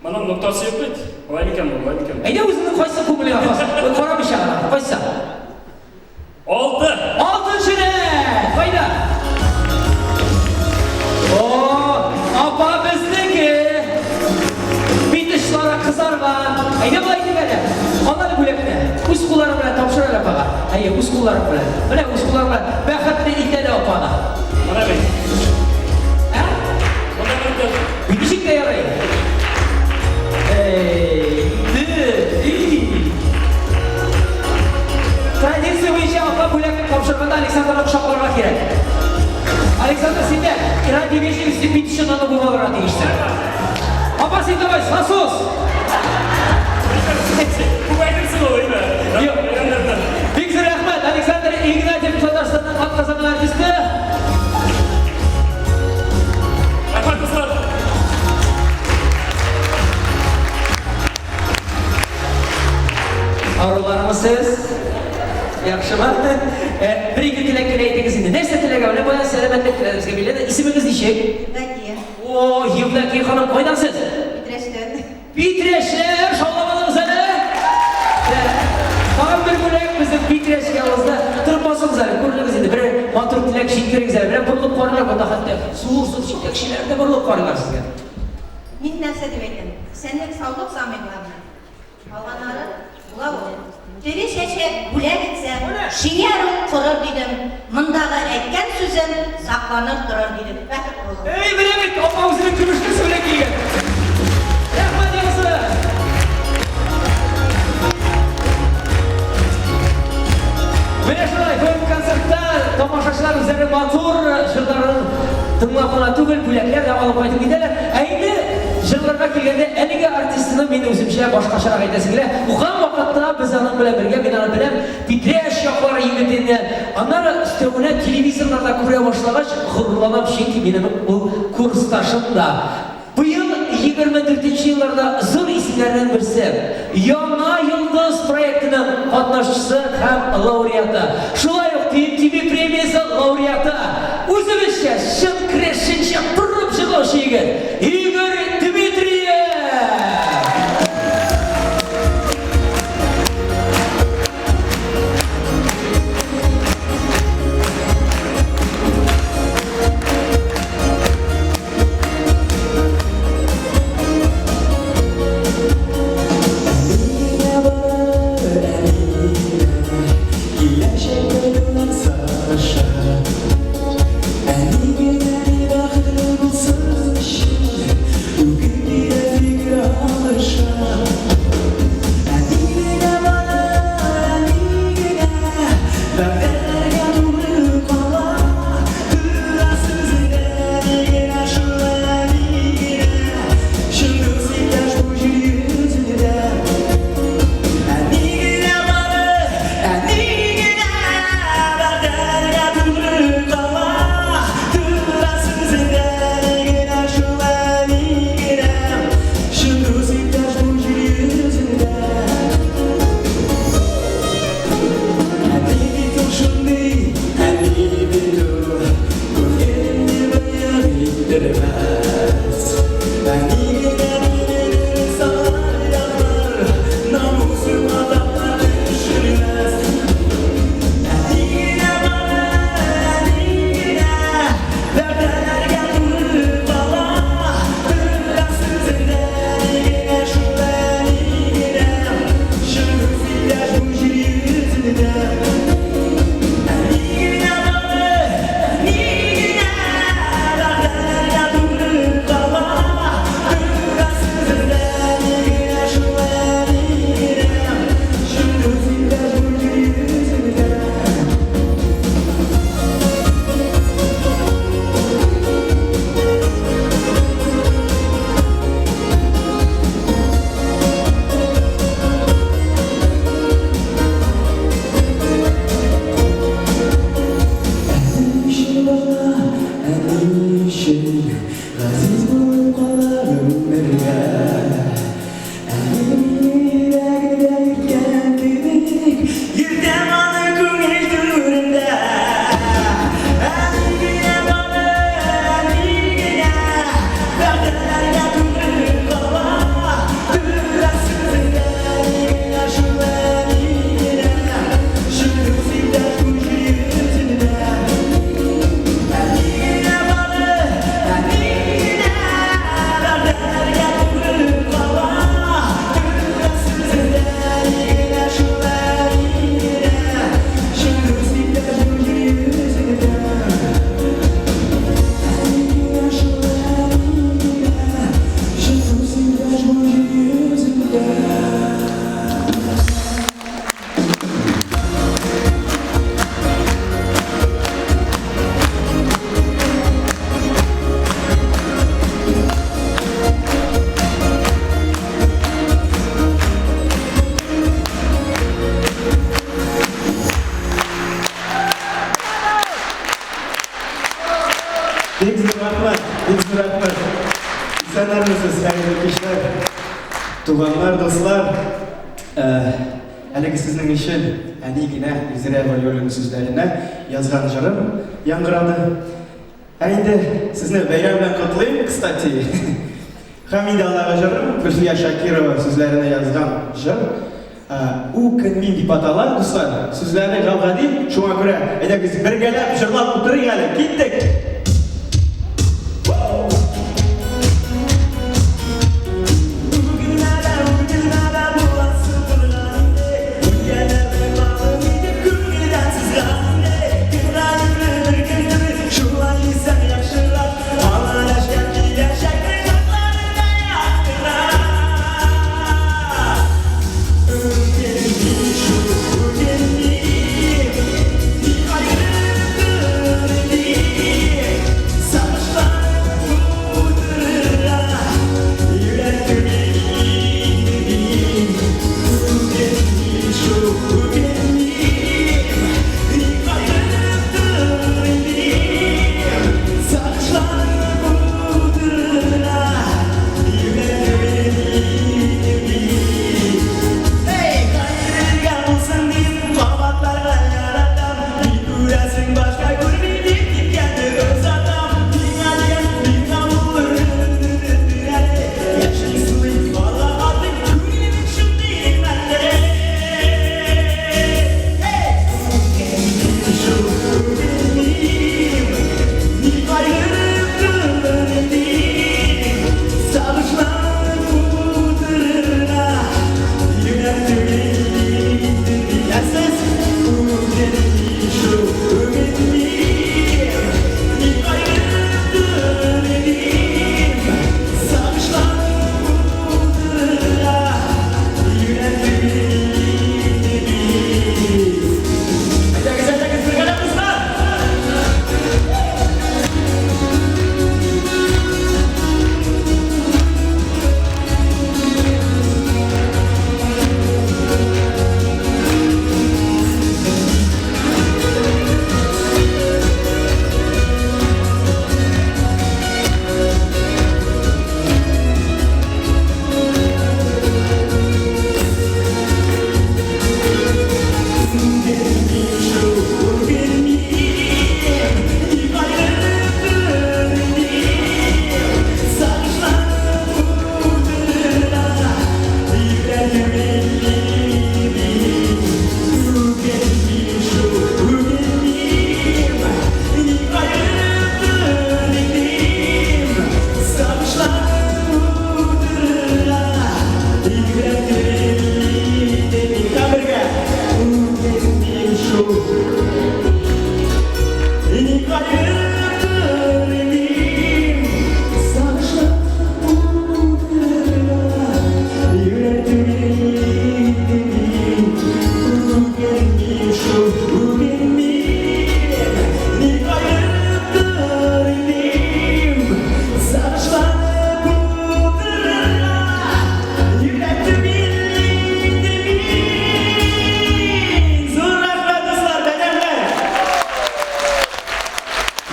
Моның ноктасы юк бит. Болай микән бу, болай микән? Әйдә үзеңнең кайсы күңелеңә хас. Карамыйча гына, кайсы? Алты. Алтынчы рәт! Кайда? О, апа безнеке! Бит очлары кызарган. Әйдә болай итик әле. Ал әле бүләкне. Үз кулларың белән тапшыр әле апага. Әйе, үз кулларың белән. Менә үз кулларың белән бәхетле ит әле апаны. Менә бит. Ә? Монда бер Ничек тә ярый. Эй, ды, и. Традиция буенча апа бүләк тапшырганда Александрны кочакларга кирәк. Александр, син дә ради вежливости бит өчен аны булырга тиешсең. Апа, син давай, насос! Күп әйтерсең ул, әйме? Юк. Бик зур рәхмәт, Александр Игнатьев, Татарстанның атказанган артисты. Рәхмәт, дуслар. Арулармы сез? Яхшымы? Бер-ике теләк кенә әйтегез инде. Нәрсә теләгә? Менә бая сәламәтлек теләдегез Гамилә. Исемегез ничек? Евдокия. О, Евдокия ханым, кайдан сез? Питрәчтән. Питрәчләр, шауламадыгыз әле? Тагын бер бүләк безнең Питрәчкә узды. Торып басыгыз әле, күренегез инде. Бер матур теләк җиткерегез әле. Менә борылып карыйлар монда хәтта. Зур-зур җитәкчеләр дә борылып карыйлар сезгә. Мин нәрсә дип әйтәм? Исәнлек, саулык самый главный. Калганнары була ул. Тере чәчәк бүләк итсәң, шияр ул корыр дидем. Мондагы әйткән сүзем сакланыр торыр дидем. Бәхетле булыгыз. Әй, менә бит, апа үзенең көмешлесе белән килгән. Рәхмәт яусын! Менә шулай, бүгенге концертта тамашачылар үзләренең матур җырларын тыңлап кына түгел, бүләкләр дә алып кайтып китәләр. Ә инде җырларга килгәндә, әлеге артистны мин үземчә башкачарак әйтәсем килә. Укыган вакытта без аның белән бергә, мин аны беләм, Питрәч яклары егете инде. Аннары өстәвенә телевизорларда күрә башлагач, горурланам, чөнки минем ул курсташым да. Быел 24 нче елларда зур исемнәрнең берсе, Яңа йолдыз проектының катнашчысы һәм лауреаты, шулай ук TMTV премиясе лауреаты, үзебезчә, чын керәшенчә торып җырлаучы егет, Игорь Дмитриев! Бик зур рәхмәт. Исәннәрмесез, хәерле кичләр. Туганнар, дуслар. Э, әлеге сезнең өчен әни генә Илзирә Вәлиуллина сүзләренә язган җырым яңгырады. Ә инде сезне бәйрәм белән котлыйм, кстати. Һәм инде андагы җырым, Гөлфия Шакирова сүзләренә язган җыр, Үкенмим дип атала, дуслар. Сүзләре гап-гади, шуңа күрә, әйдәгез, бергәләп җырлап утырыйк әле. Киттек!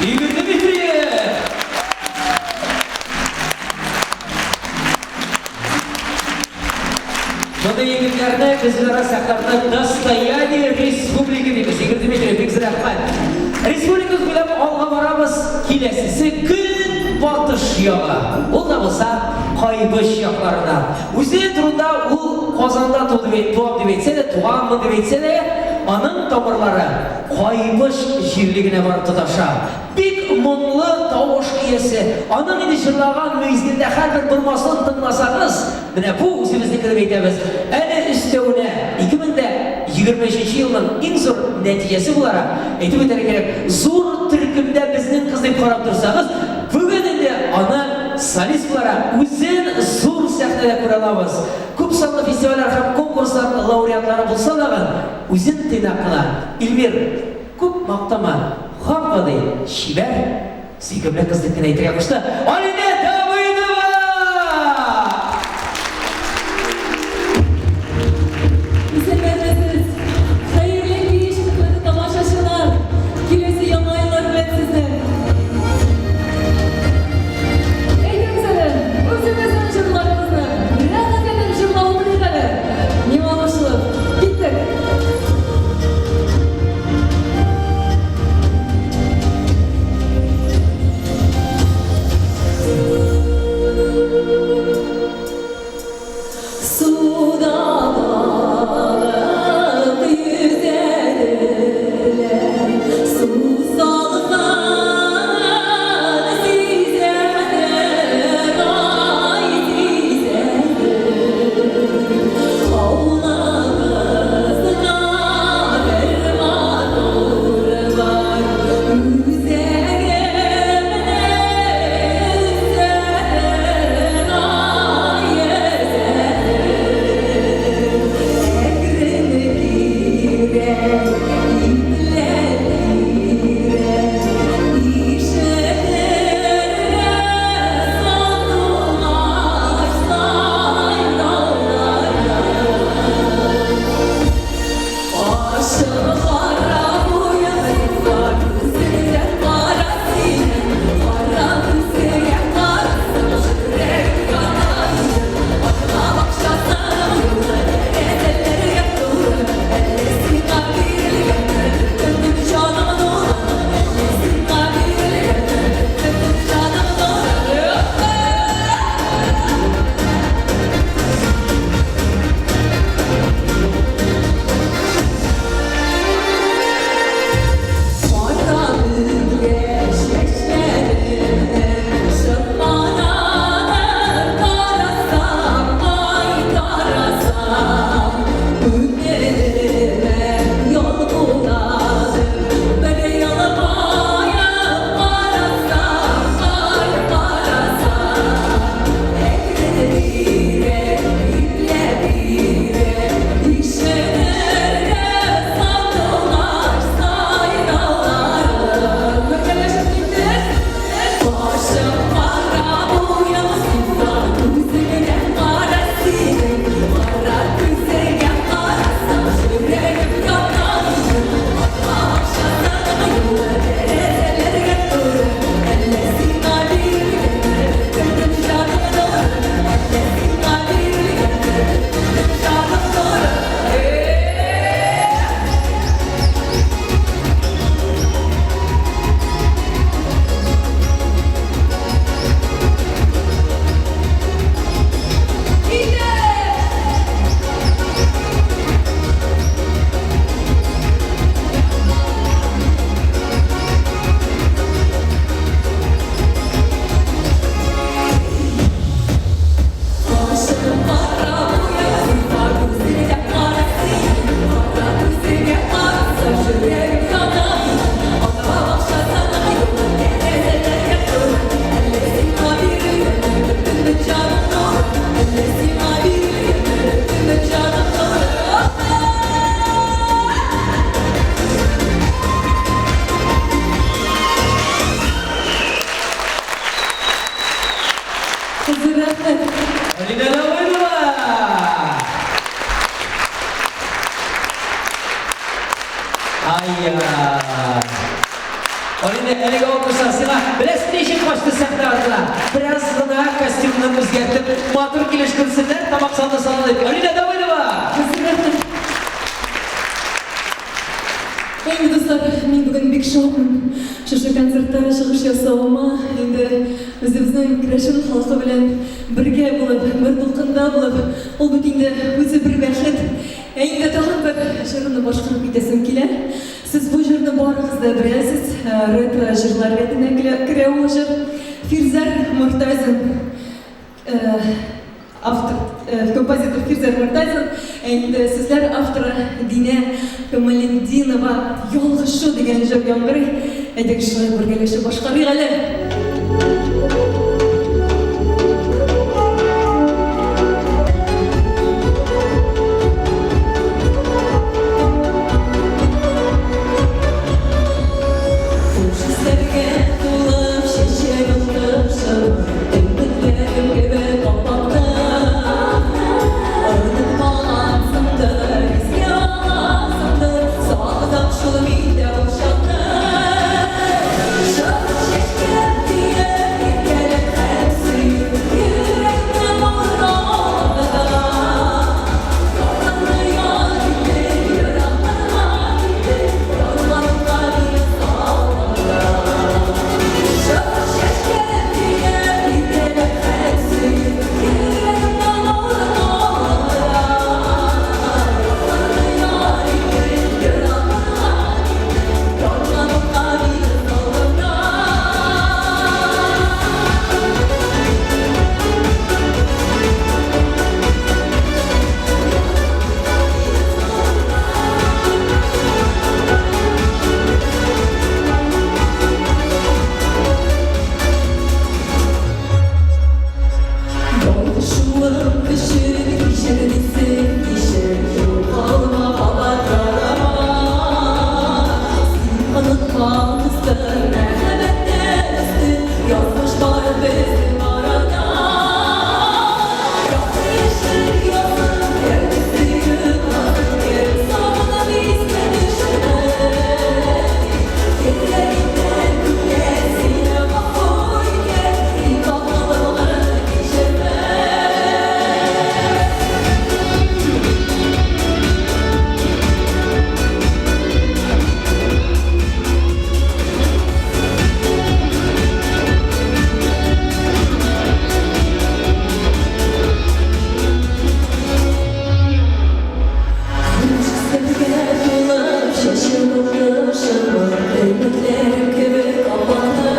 Игорь Дмитриев! Мондый егетләрне без үзара сәхнәдә достояние республики дибез. Игорь Дмитриев, бик зур рәхмәт. Республика күләм алга барабыз. Киләсесе көнбатыш ягы. Ул да булса Кайбыч якларына. Үзе турында ул Казанда туды дип, туам дип әйтсә дә, туганмын дип әйтсә дә, аның тамырлары Кайбыч җирлегенә барып тоташа. Бик моңлы тавыш иясе. Аның инде җырлаган мизгелдә һәрбер бормасын тыңласагыз, менә бу үзебезнеке дип әйтәбез. Әле өстәвенә, 2023 елның иң зур нәтиҗәсе буларак, әйтеп үтәргә кирәк, зур төркемдә безнең кыз дип карап торсагыз, бүген инде аны солист буларак үзен зур сәхнәдә күрә алабыз. Күпсанлы фестивальләр һәм конкурслар лауреатлары булса дагын, үзен тыйнак кына, Илмир, күп мактама, гап-гади, чибәр, сөйкемле кыз дип кенә әйтергә кушты. Алинә Давыдова! Исәннәрмесез! Хәерле кич, хөрмәтле тамашачылар! Киләсе яңа еллар белән сезне! Ай-яй. Алинә, әлеге алкышлар сиңа. Беләсең, ни өчен качты сәхнә артына? Бераз гына костюмны үзгәртеп, матур килеш күрсеннәр, тамак салды сала дип. Алинә Давыдова! Инде, дуслар, мин бүген бик шатмын. Шушы концертта чыгыш ясавыма, инде үзебезнең керәшен халкы белән бергә булып, бер дулкында булып, ул бит инде үзе бер бәхет. Ә инде тагын бер җырны башкарып китәсем килә. Сез бу җырны барыгыз да беләсез, ретро җырлар рәтенә керә ул җыр. Фирзәр Мортазин, автор, композитор Фирзәр Мортазин, ә инде сүзләр авторы Динә Камалетдинова Ялгышу дигән җыр яңгырый. Әйдәгез шулай бергәләшеп башкарыйк әле. Хуш исләргә тулып чәчәк атышым, Өметләрем кебек ап-акты. Онытмагансыңдыр, искә аласыңдыр, Сагынам шул мин дә ул чакны. Шат чәчкә диеп, иркәләп һәм сөеп, Йөрәкне алда. Ярларны яр итеп, еракларга китеп, Ярларга мине салдың. Шат чәчкә диеп, иркәләп һәм сөеп, Йөрәкне алда. Ярларны яр итеп, еракларга китеп, Ярларга мине салдың. Ялгышуым өчен кичер дисең, кичер, Югалма, кабат ярама. Син онытмагансың, мәхәббәттән өстен Язмыш бар безнең арада. Якты яшел язым, дәртле сөю назым, Кем сагынып искә төшерде. Кемнәр иткән күккә сине гафу иткән, Тик акылыңны кичермә. Хуш исләргә тулып чәчәк атышымы, Өметләрем кебек ап-акты.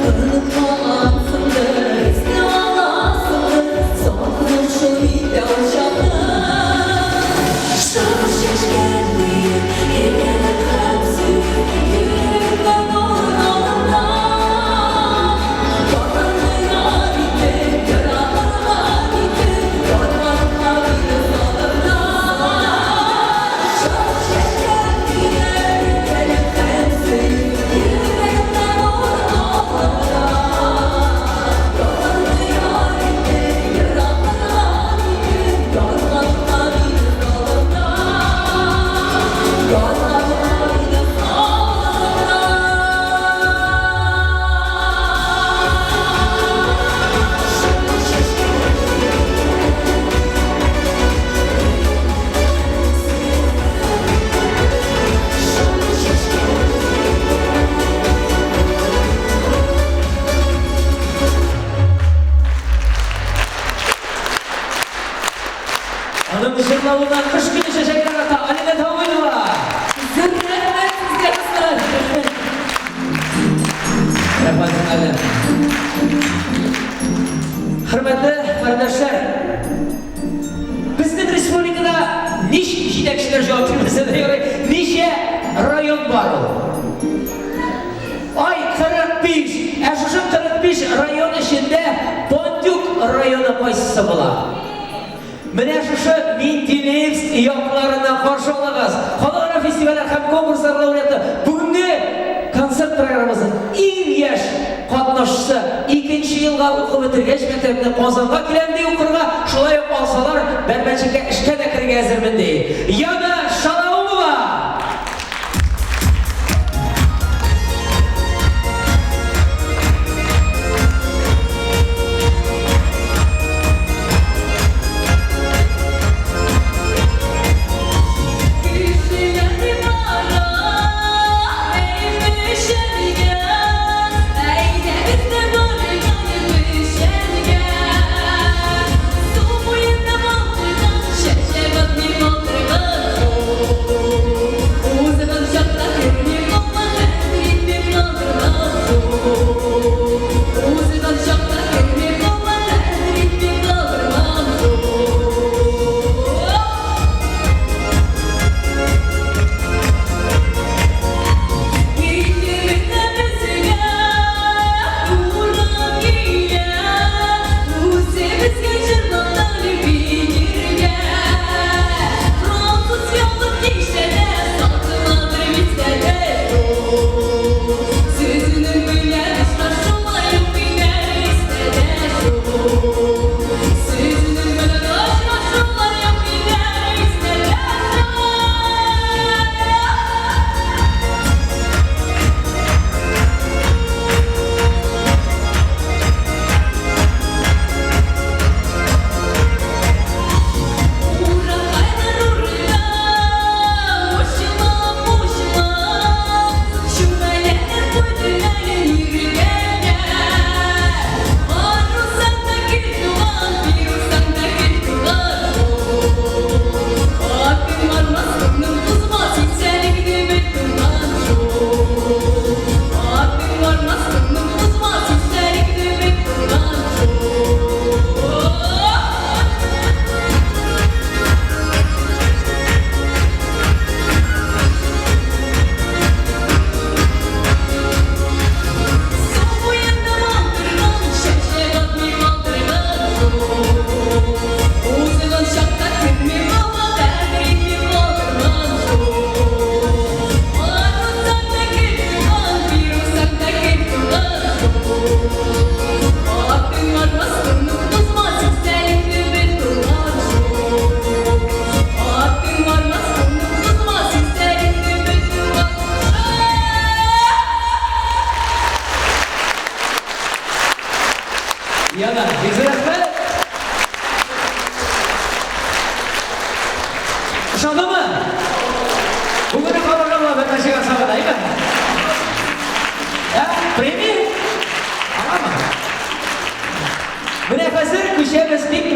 Онытмагансыңдыр, искә аласыңдыр, Сагынам шул мин дә ул чакны. Шыр чәчкә диеп, иркәләп һәм сөеп, Йөрәгемнән урын алында. Ярларны яр итеп, еракларга китеп, Ярларга мине салдың. Шыр чәчкә диеп, иркәләп һәм сөеп, Йөрәгемнән урын алында. Ярларны яр итеп, еракларга китеп, Ярларга мине салдың. Ярларга мине салдың. Шыр чәчкә Шыр чәчкә. Аның җырлавына кыш көне чәчәкләр ата Алинә Давыдова! Зур рәхмәт сезгә, дуслар! Рәхмәт. Рәхмәт, Алинә. Хөрмәтле кардәшләр, безнең республикада ничә җитәкчеләр җавап бирмәсә дә ярый, ничә район бар ул? Ай, 45! Ә шушы 45 район эчендә Бондюг районы кайсысы була? Менә шушы Менделеевск якларына каршы алыгыз. Халыкара фестивальләр һәм конкурслар лауреаты, бүгенге концерт программасының иң яшь катнашчысы, икенче елга укып бетергәч мәктәпне Казанга киләм ди укырга, шулай ук алсалар, Бәрмәнчеккә эшкә дә керергә әзермен ди. Яна Шалаумова!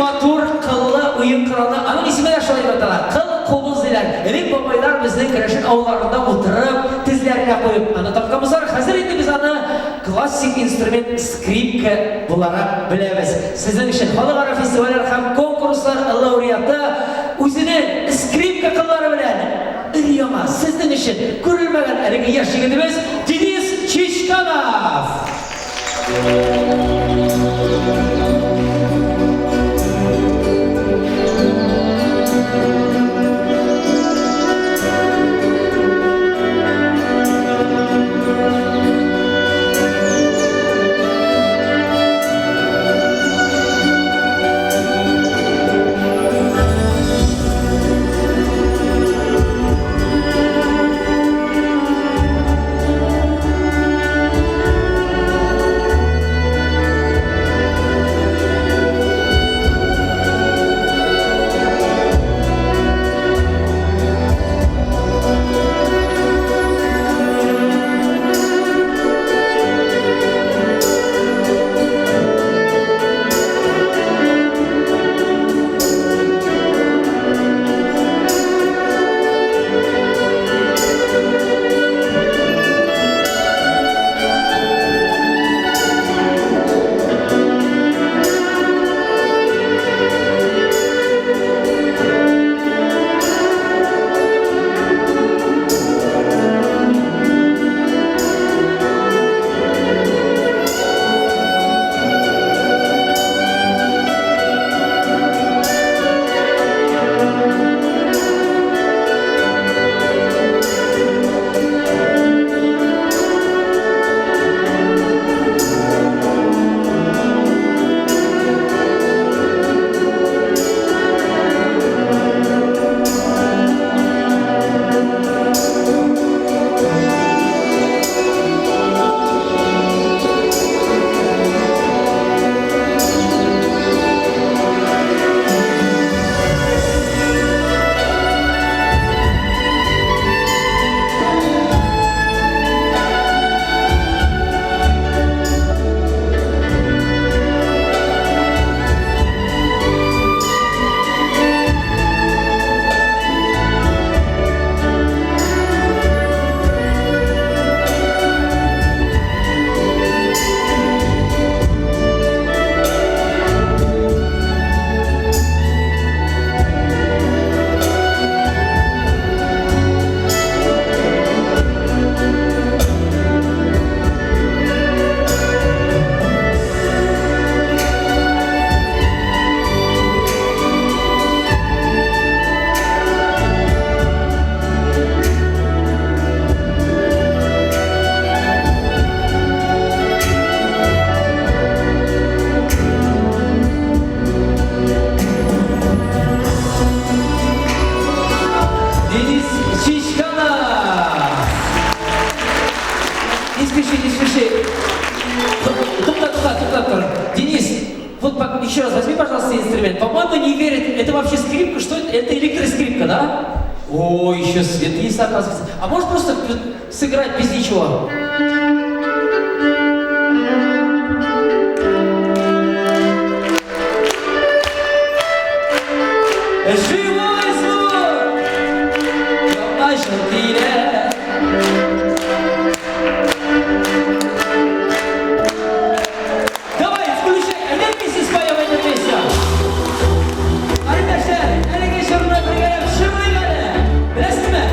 матур кыллы уен коралы, аның исеме дә шулай дип атала, кыл кубыз диләр. Элек бабайлар безнең керәшен авылларында утырып, тезләренә куеп аны тартканбызлар. Хәзер инде без аны классик инструмент скрипка буларак беләбез. Сезнең өчен халыкара фестивальләр һәм конкурслар лауреаты үзенең скрипка кыллары белән өр-яңа, сезнең өчен күрелмәгән әлеге яшь егетебез Денис Чичканов! Денис Чичканов! Не спеши, не спеши. Тукта, тукта, тукта, тор. Денис, вот еще раз возьми, пожалуйста, инструмент. По-моему, не верит. Это вообще скрипка? Что это? Это электроскрипка, да? О, еще свет есть, оказывается. А можешь просто сыграть без ничего? Живой звук! Яңа килә. Давай, включай! Әйдә вместе споем эту песню! Кардәшләр, әлеге җырны бергәләп җырлыйк әле! Беләсезме?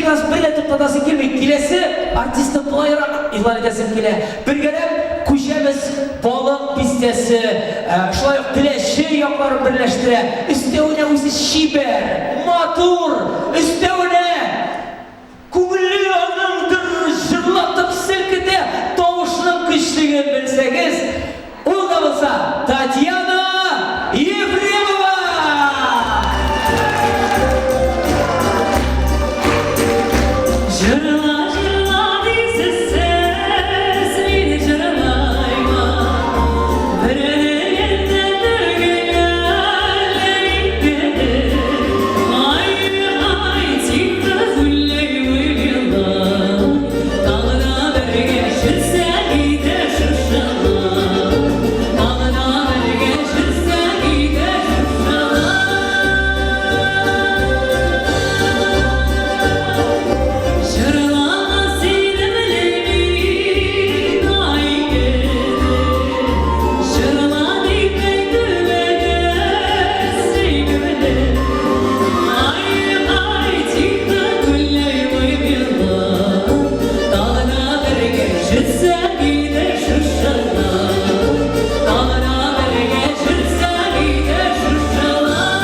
Миңа бер дә туктатасы килми. Киләсе артистны болайрак игълан итәсем килә. Бергәләп күчәбез Балык бистәсе, шулай ук Теләче якларын берләштерә. Өстәвенә үзе чибәр, матур, өстәвенә күңелле аның җырлатып селкетә, тавышының көчлеген белсәгез, ул да булса Татьяна Ефремова! Җырла, җырла дисез сез, мин җырлаймын. Бернигә түгел әле икебез. Ай-ай, тихо гуляй мы Таңда бергә жүрсәк иде шушылай. Таңда бергә жүрсәк иде шушылай. Җырлама сине белмим, ай гелем. Җырла дип әйтмәгез, сөйгелем. Ай-ай, тихо гуляй мы Таңда бергә жүрсәк иде шушылай. Таңда бергә жүрсәк иде шушылай.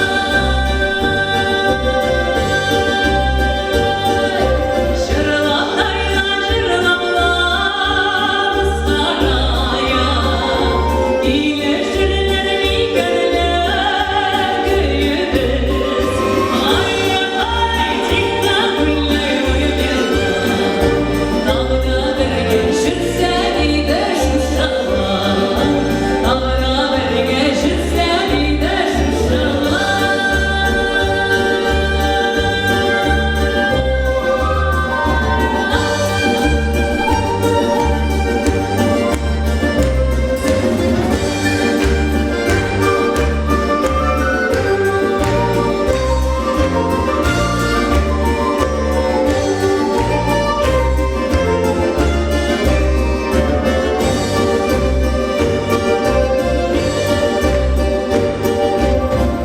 Җырламдай да җырламлап сарая, Килешерләр микәнләр көебез. Ай-ай, тихо гуляй мы Таңда бергә жүрсәк иде шушылай. Таңда бергә жүрсәк иде шушылай.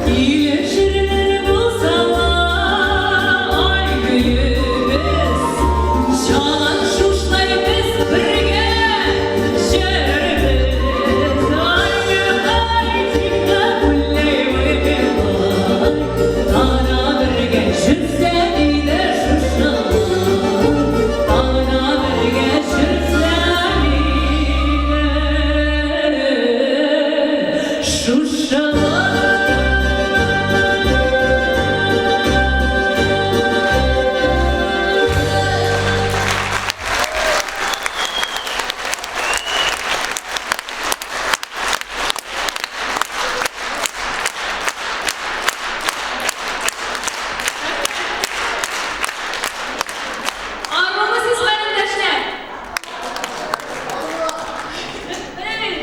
Килешерләр булсалар, ай көебез, Җанын шушлай без бергә җөрбез. Ай-ай, тихо гуляй мы Таңда бергә жүрсәк иде шушылай. Таңда бергә жүрсәк иде шушылай. Армысыз, карендәшләр! Менә мин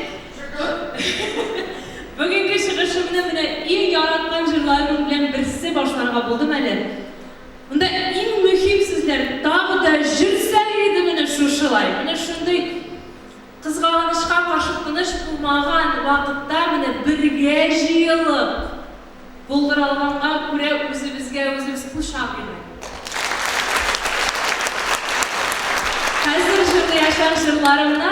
бүгенге чыгышымны менә иң яраткан җырларым белән берсе башларга булдым әле. Монда иң мөһим сүзләр: тагы да жүрсәк иде менә шушылай. Менә шундый кызганычка каршы тыныч булмаган вакытта менә бергә җыелып булдыра алганга күрә үзебезгә үзебез кул чабыйлык. Хәзер җырлаячак җырларымны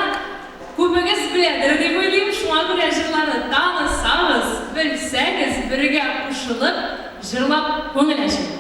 күбегез беләдер дип уйлыйм, шуңа күрә җырларны танысагыз, белсәгез, бергә кушылып, җырлап күңел ачыйк.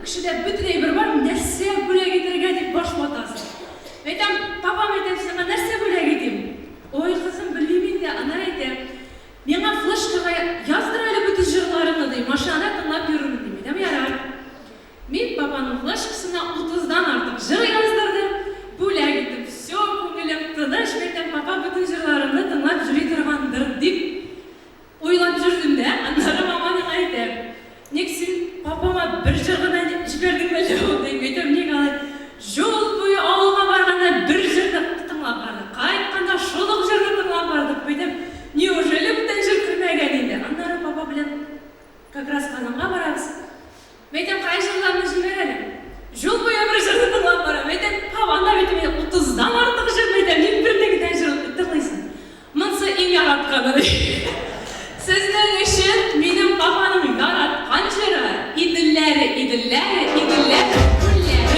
Кешедә бөтен әйбер бар, нәрсә бүләк итәргә дип баш ватасың. Әйтәм, папам, әйтәм, сиңа нәрсә бүләк итим? Ой, кызым, белмим инде. Аннары әйтә, миңа флешкага яздыр әле бөтен җырларыңны, ди, машинада тыңлап йөрермен, ди. Әйтәм, ярар. Мин папаның флешкасына утыздан артык җыр яздырдым, бүләк иттем. Всё, күңелем тыныч, мәйтәм, папа бөтен җырларымны тыңлап йөри торгандыр, дип уйлап йөрдем дә, аннары мама миңа әйтә, Ник син папама бер җыр гына җибәрдең әле ул, ди. Мәйтәм, ник алай? Юл буе авылга барганда бер җырны тыңлап бардык, кайтканда шул ук җырны тыңлап бардык. Мәйтәм, неужели бүтән җыр кермәгән инде? Аннары папа белән как раз Казанга барабыз. Мәйтәм, кай җырларны җибәр әле. Җул буе бер җырны тыңлап барам. Мәйтәм, пап, анда бит инде утыздан артык җыр, мәйтәм, ник берне генә җыр тыңлыйсың? Монсы иң яратканы, ди. Сезнең өчен минем папаның яраткан җыры, Иделләре, Иделләре, Иделләре, күлләре.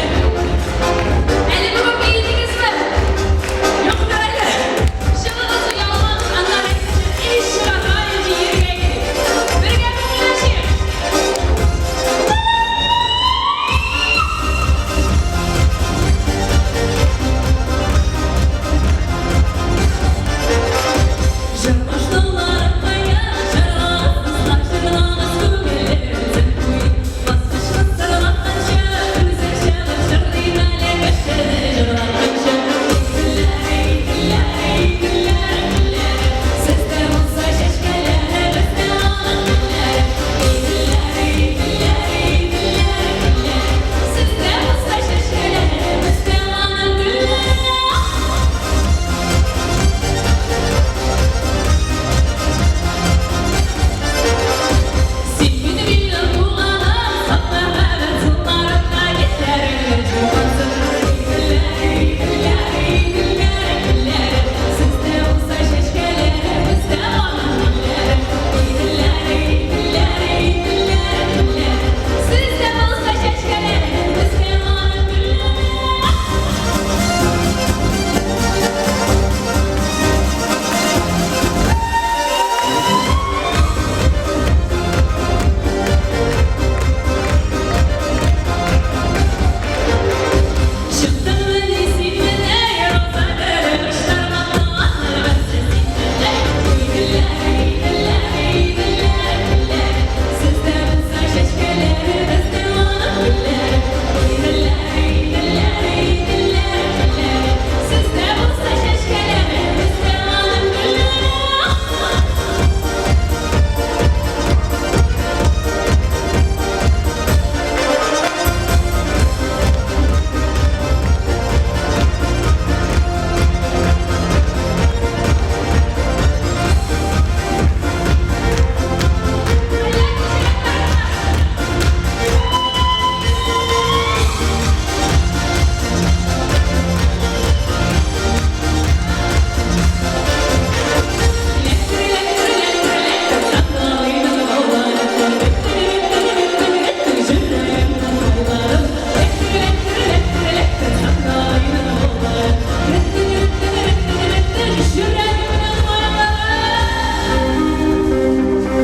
Әле бүген биедегезме? Юктыр әле. Чыгыгыз, оялмагыз, аннары әйтәчәк, Эй, чыгарга биергә идек. Бергә күңел ачыйк! Җыр башлаулары кая, җырлагыз, кызлар, җырлагыз, күңелле үтсен туй. Баскычны сырлатканчы, үзең чыгып җырлыйм әле, кешене җырлатканчы. Гөлләре, гөлләре, гөлләре, гөлләре, сездә булса чәчкәләре, бездә аның гөлләре. Гөлләре, гөлләре, гөлләре, гөлләре, сездә булса чәчкәләре, бездә аның гөлләре. Син бит минем туганым, саф мәхәббәт суларымда гөлләреңне җугансың. Гөлләре, гөлләре, гөлләре, гөлләре, сездә булса чәчкәләре, бездә аның гөлләре. Гөлләре, гөлләре, гөлләре, гөлләре, сездә булса чәчкәләре, бездә аның гөлләре. Чыктыңмыни син менә, роза гөле, очларга туганнар берсе син менә. Гөлләре, гөлләре, гөлләре, гөлләре, сездә булса чәчкәләре, бездә аның гөлләре. Гөлләре, гөлләре, гөлләре, гөлләре, сездә булса чәчкәләре, бездә аның гөлләре.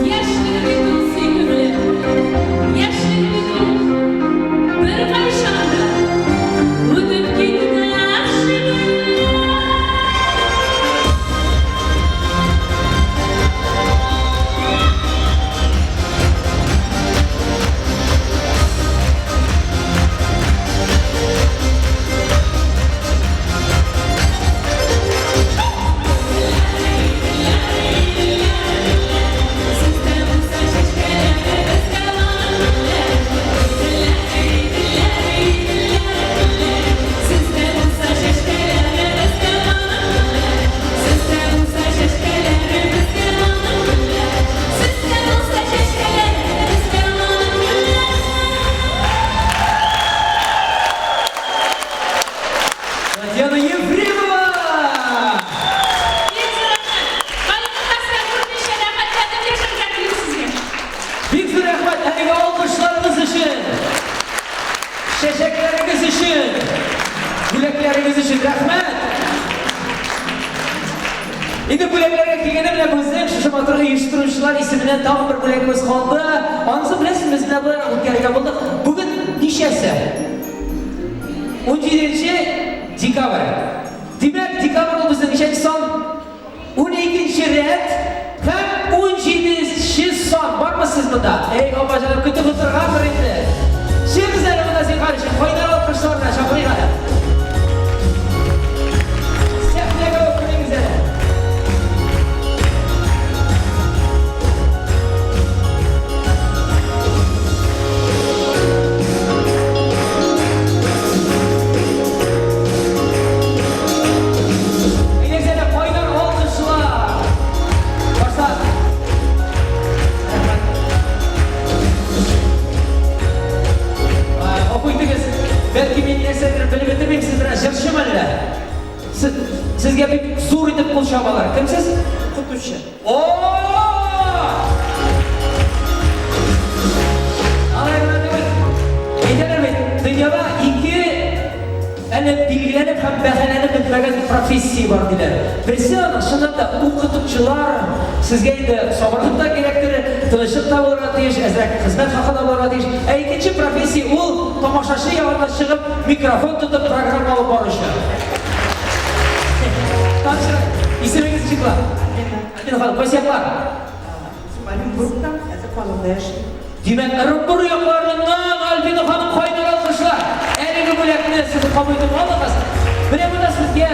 Яшьлеге бит ул сөйкемле, яшьлеге бит ул беркайчан да үтеп китмәс шикелле. Сездә булса чәчкәләре, бездә аның гөлләре. Гөлләре, гөлләре, гөлләре, гөлләре. Сездә булса чәчкәләре, бездә аның гөлләре. Сездә булса чәчкәләре, бездә аның гөлләре. Сездә булса чәчкәләре, бездә аның гөлләре. Татьяна Ефремова! Бик зур рәхмәт. Халыкка күрмичә рәхәтләнеп яшәргә телим сезгә. Бик зур рәхмәт әлеге алкышларыгыз өчен! Чәчәкләрегез өчен! Бүләкләрегез өчен рәхмәт! Инде бүләкләргә килгәндә менә безнең шушы матур оештыручылар исеменнән тагын бер бүләгебез калды. Анысын беләсез, без менә болай үткәрергә булдык. Бүген ничә Ничәсе? 17 декабрь. Димәк, декабрь ул безнең ничәнче сан? 12 рәт һәм 17 сан. Бармы сез монда? Эй, апа җаным, көтеп утыргандыр инде. Чыгыгыз әле монда зинһар өчен, кайнар алкышлар белән чакырыйк әле. Сәхнәгә үк менегез әле. Әйдәгез әле, кайнар алкышлар. Башта. Рәхмәт. Гафу итегез, бәлки мин нәрсәдер белеп бетермим, сез бераз җырчымы әллә? Сезгә бик зур итеп кул чабалар. Кем сез? Укытучы. О! Алай гына түгел. Әйтәләр бит, дөньяда ике әле билгеләнеп һәм бәһаләнеп бетмәгән профессия бар диләр. Берсе аның чынлап та укытучылар. Сезгә инде сабырлык та кирәктер, тынычлык та булырга тиеш, әзрәк хезмәт хакы да булырга тиеш. Ә икенче профессия ул тамашачы ягына чыгып, микрофон тотып программа алып баручы. Танышырак, исемегез ничек була? Альбина. Альбина ханым, кайсы яклар? Үзем Оренбургтан, хәзер Казанда яшим. Димәк, Ырынбур якларыннан Альбина ханым кайнар алкышлар. Әлеге бүләкне сез кабул итеп алыгыз. Менә монда сезгә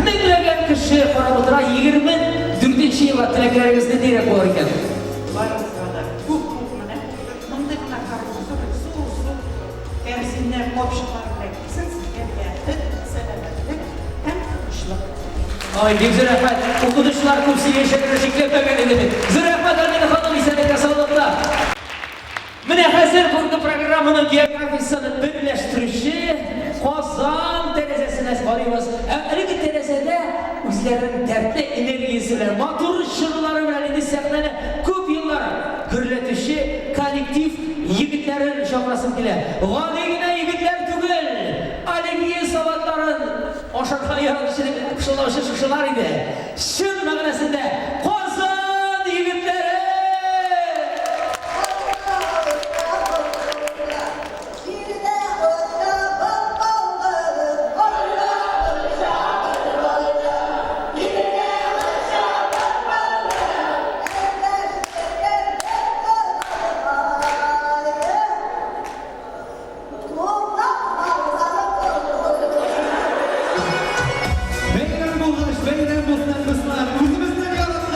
меңләгән кеше карап утыра, 24 нче елга теләкләрегез ниндирәк булыр икән? Барыгызга да күп-күп менә мондый гына коробка түгел, зур-зур кәрзиннәр, капчыклар белән килсен, сезгә бәхет, сәламәтлек һәм тынычлык. Ай, бик зур рәхмәт. Укытучылар күп сөйләшергә шикләнмәгән иде бит. Зур рәхмәт, Альбина ханым, исәнлектә, саулыкта. Менә хәзер бүгенге программаның географиясен берләштерүче Казан тәрәзәсенә карыйбыз. Ә әлеге тәрәзәдә үзләренең дәртле энергиясе белән, матур чыгулары белән инде сәхнәне күп еллар гөрләтүче коллектив егетләрен чакырасым килә. Гади генә егетләр түгел, оливье салатларын ашарга яратучы дип пышылдаучы шушылар иде. Чын мәгънәсендә Казан егетләре! Бәйрәм булгач, бәйрәм булсын, дуслар! Үзебезнең яраткан!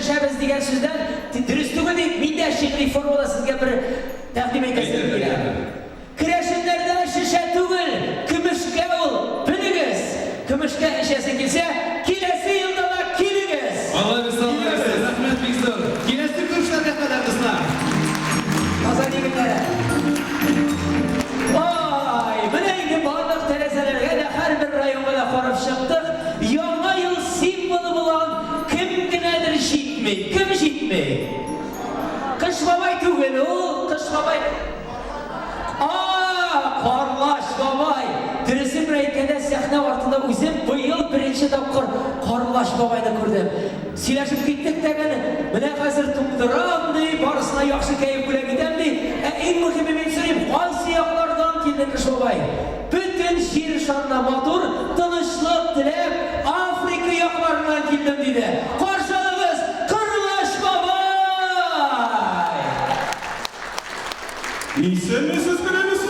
Берләшәбез дигән сүздән дөрес түгел дип, мин дә шигъри формада сезгә бер тәкъдим итәсем килә. Керәшеннәрдә шешә түгел, көмешкә ул, белегез! Көмешкә эчәсе килсә, киләсе елда да килегез! Алла бирса, Алла бирса. Рәхмәт бик зур. Киләсе күрешләргә кадәр, дуслар. Казан егетләре. Ай, менә инде барлык тәрәзәләргә дә, һәрбер районга да карап чыктык. Яңа ел символы булган кем генәдер җитми. Кем җитми? Кыш бабай түгел ул, Кыш бабай. А, Карлач бабай! Дөресен генә әйткәндә, сәхнә артында үзем быел беренче тапкыр Карлач бабайны күрдем. Сөйләшеп киттек тәген, менә хәзер туңдырам, ди, барысына яхшы кәеф бүләк итәм, ди. Ә иң мөһиме мин сорыйм, кайсы яклардан килдең, Кыш бабай? Бөтен җир шарына матур тынычлык теләп, Африка якларыннан килдем, диде. Каршы алыгыз, Карлач бабай! Исәнмесез, теләмисез!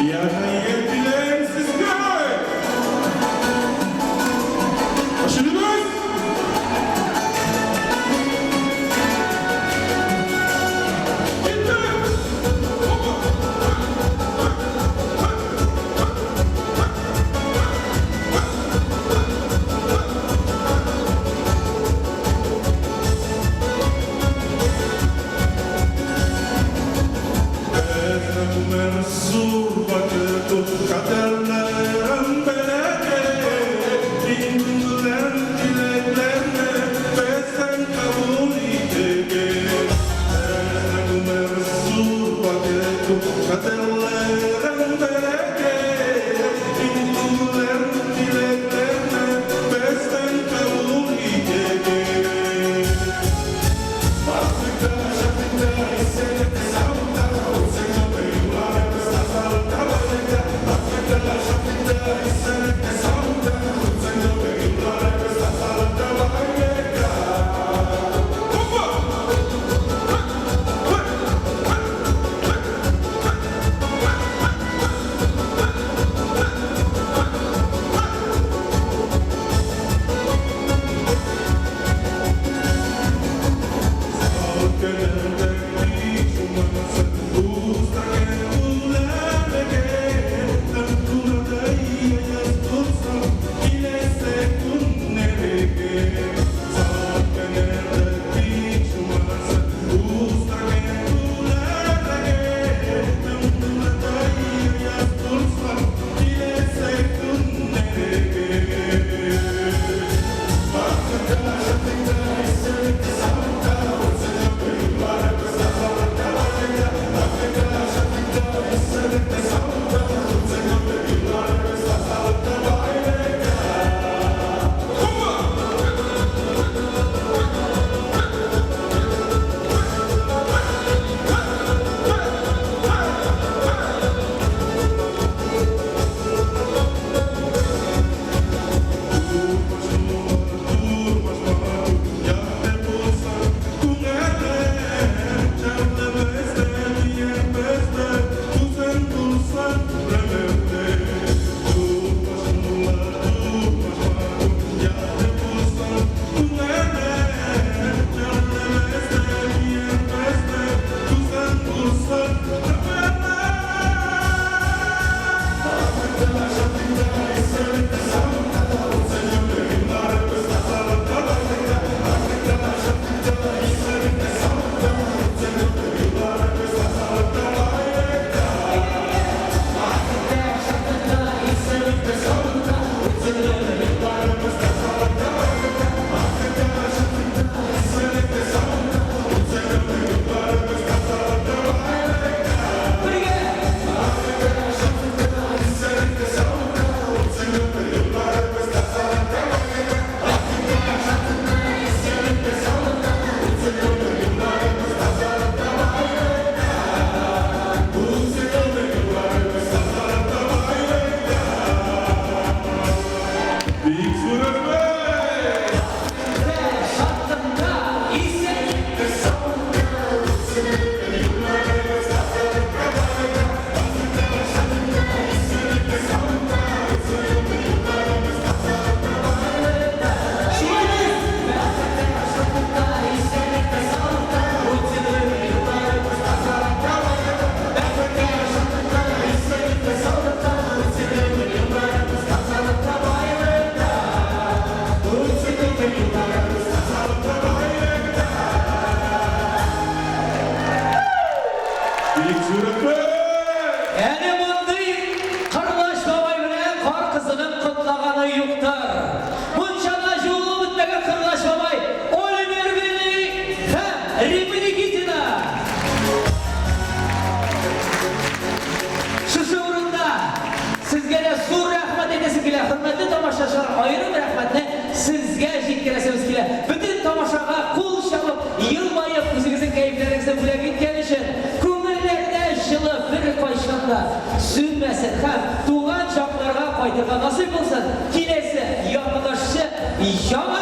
Яңа ел теләйм сезгә! Ашыгыбыз! Киттек! Опа! кайтырга насыйп булсын. Киләсе якынлашучы Яңа.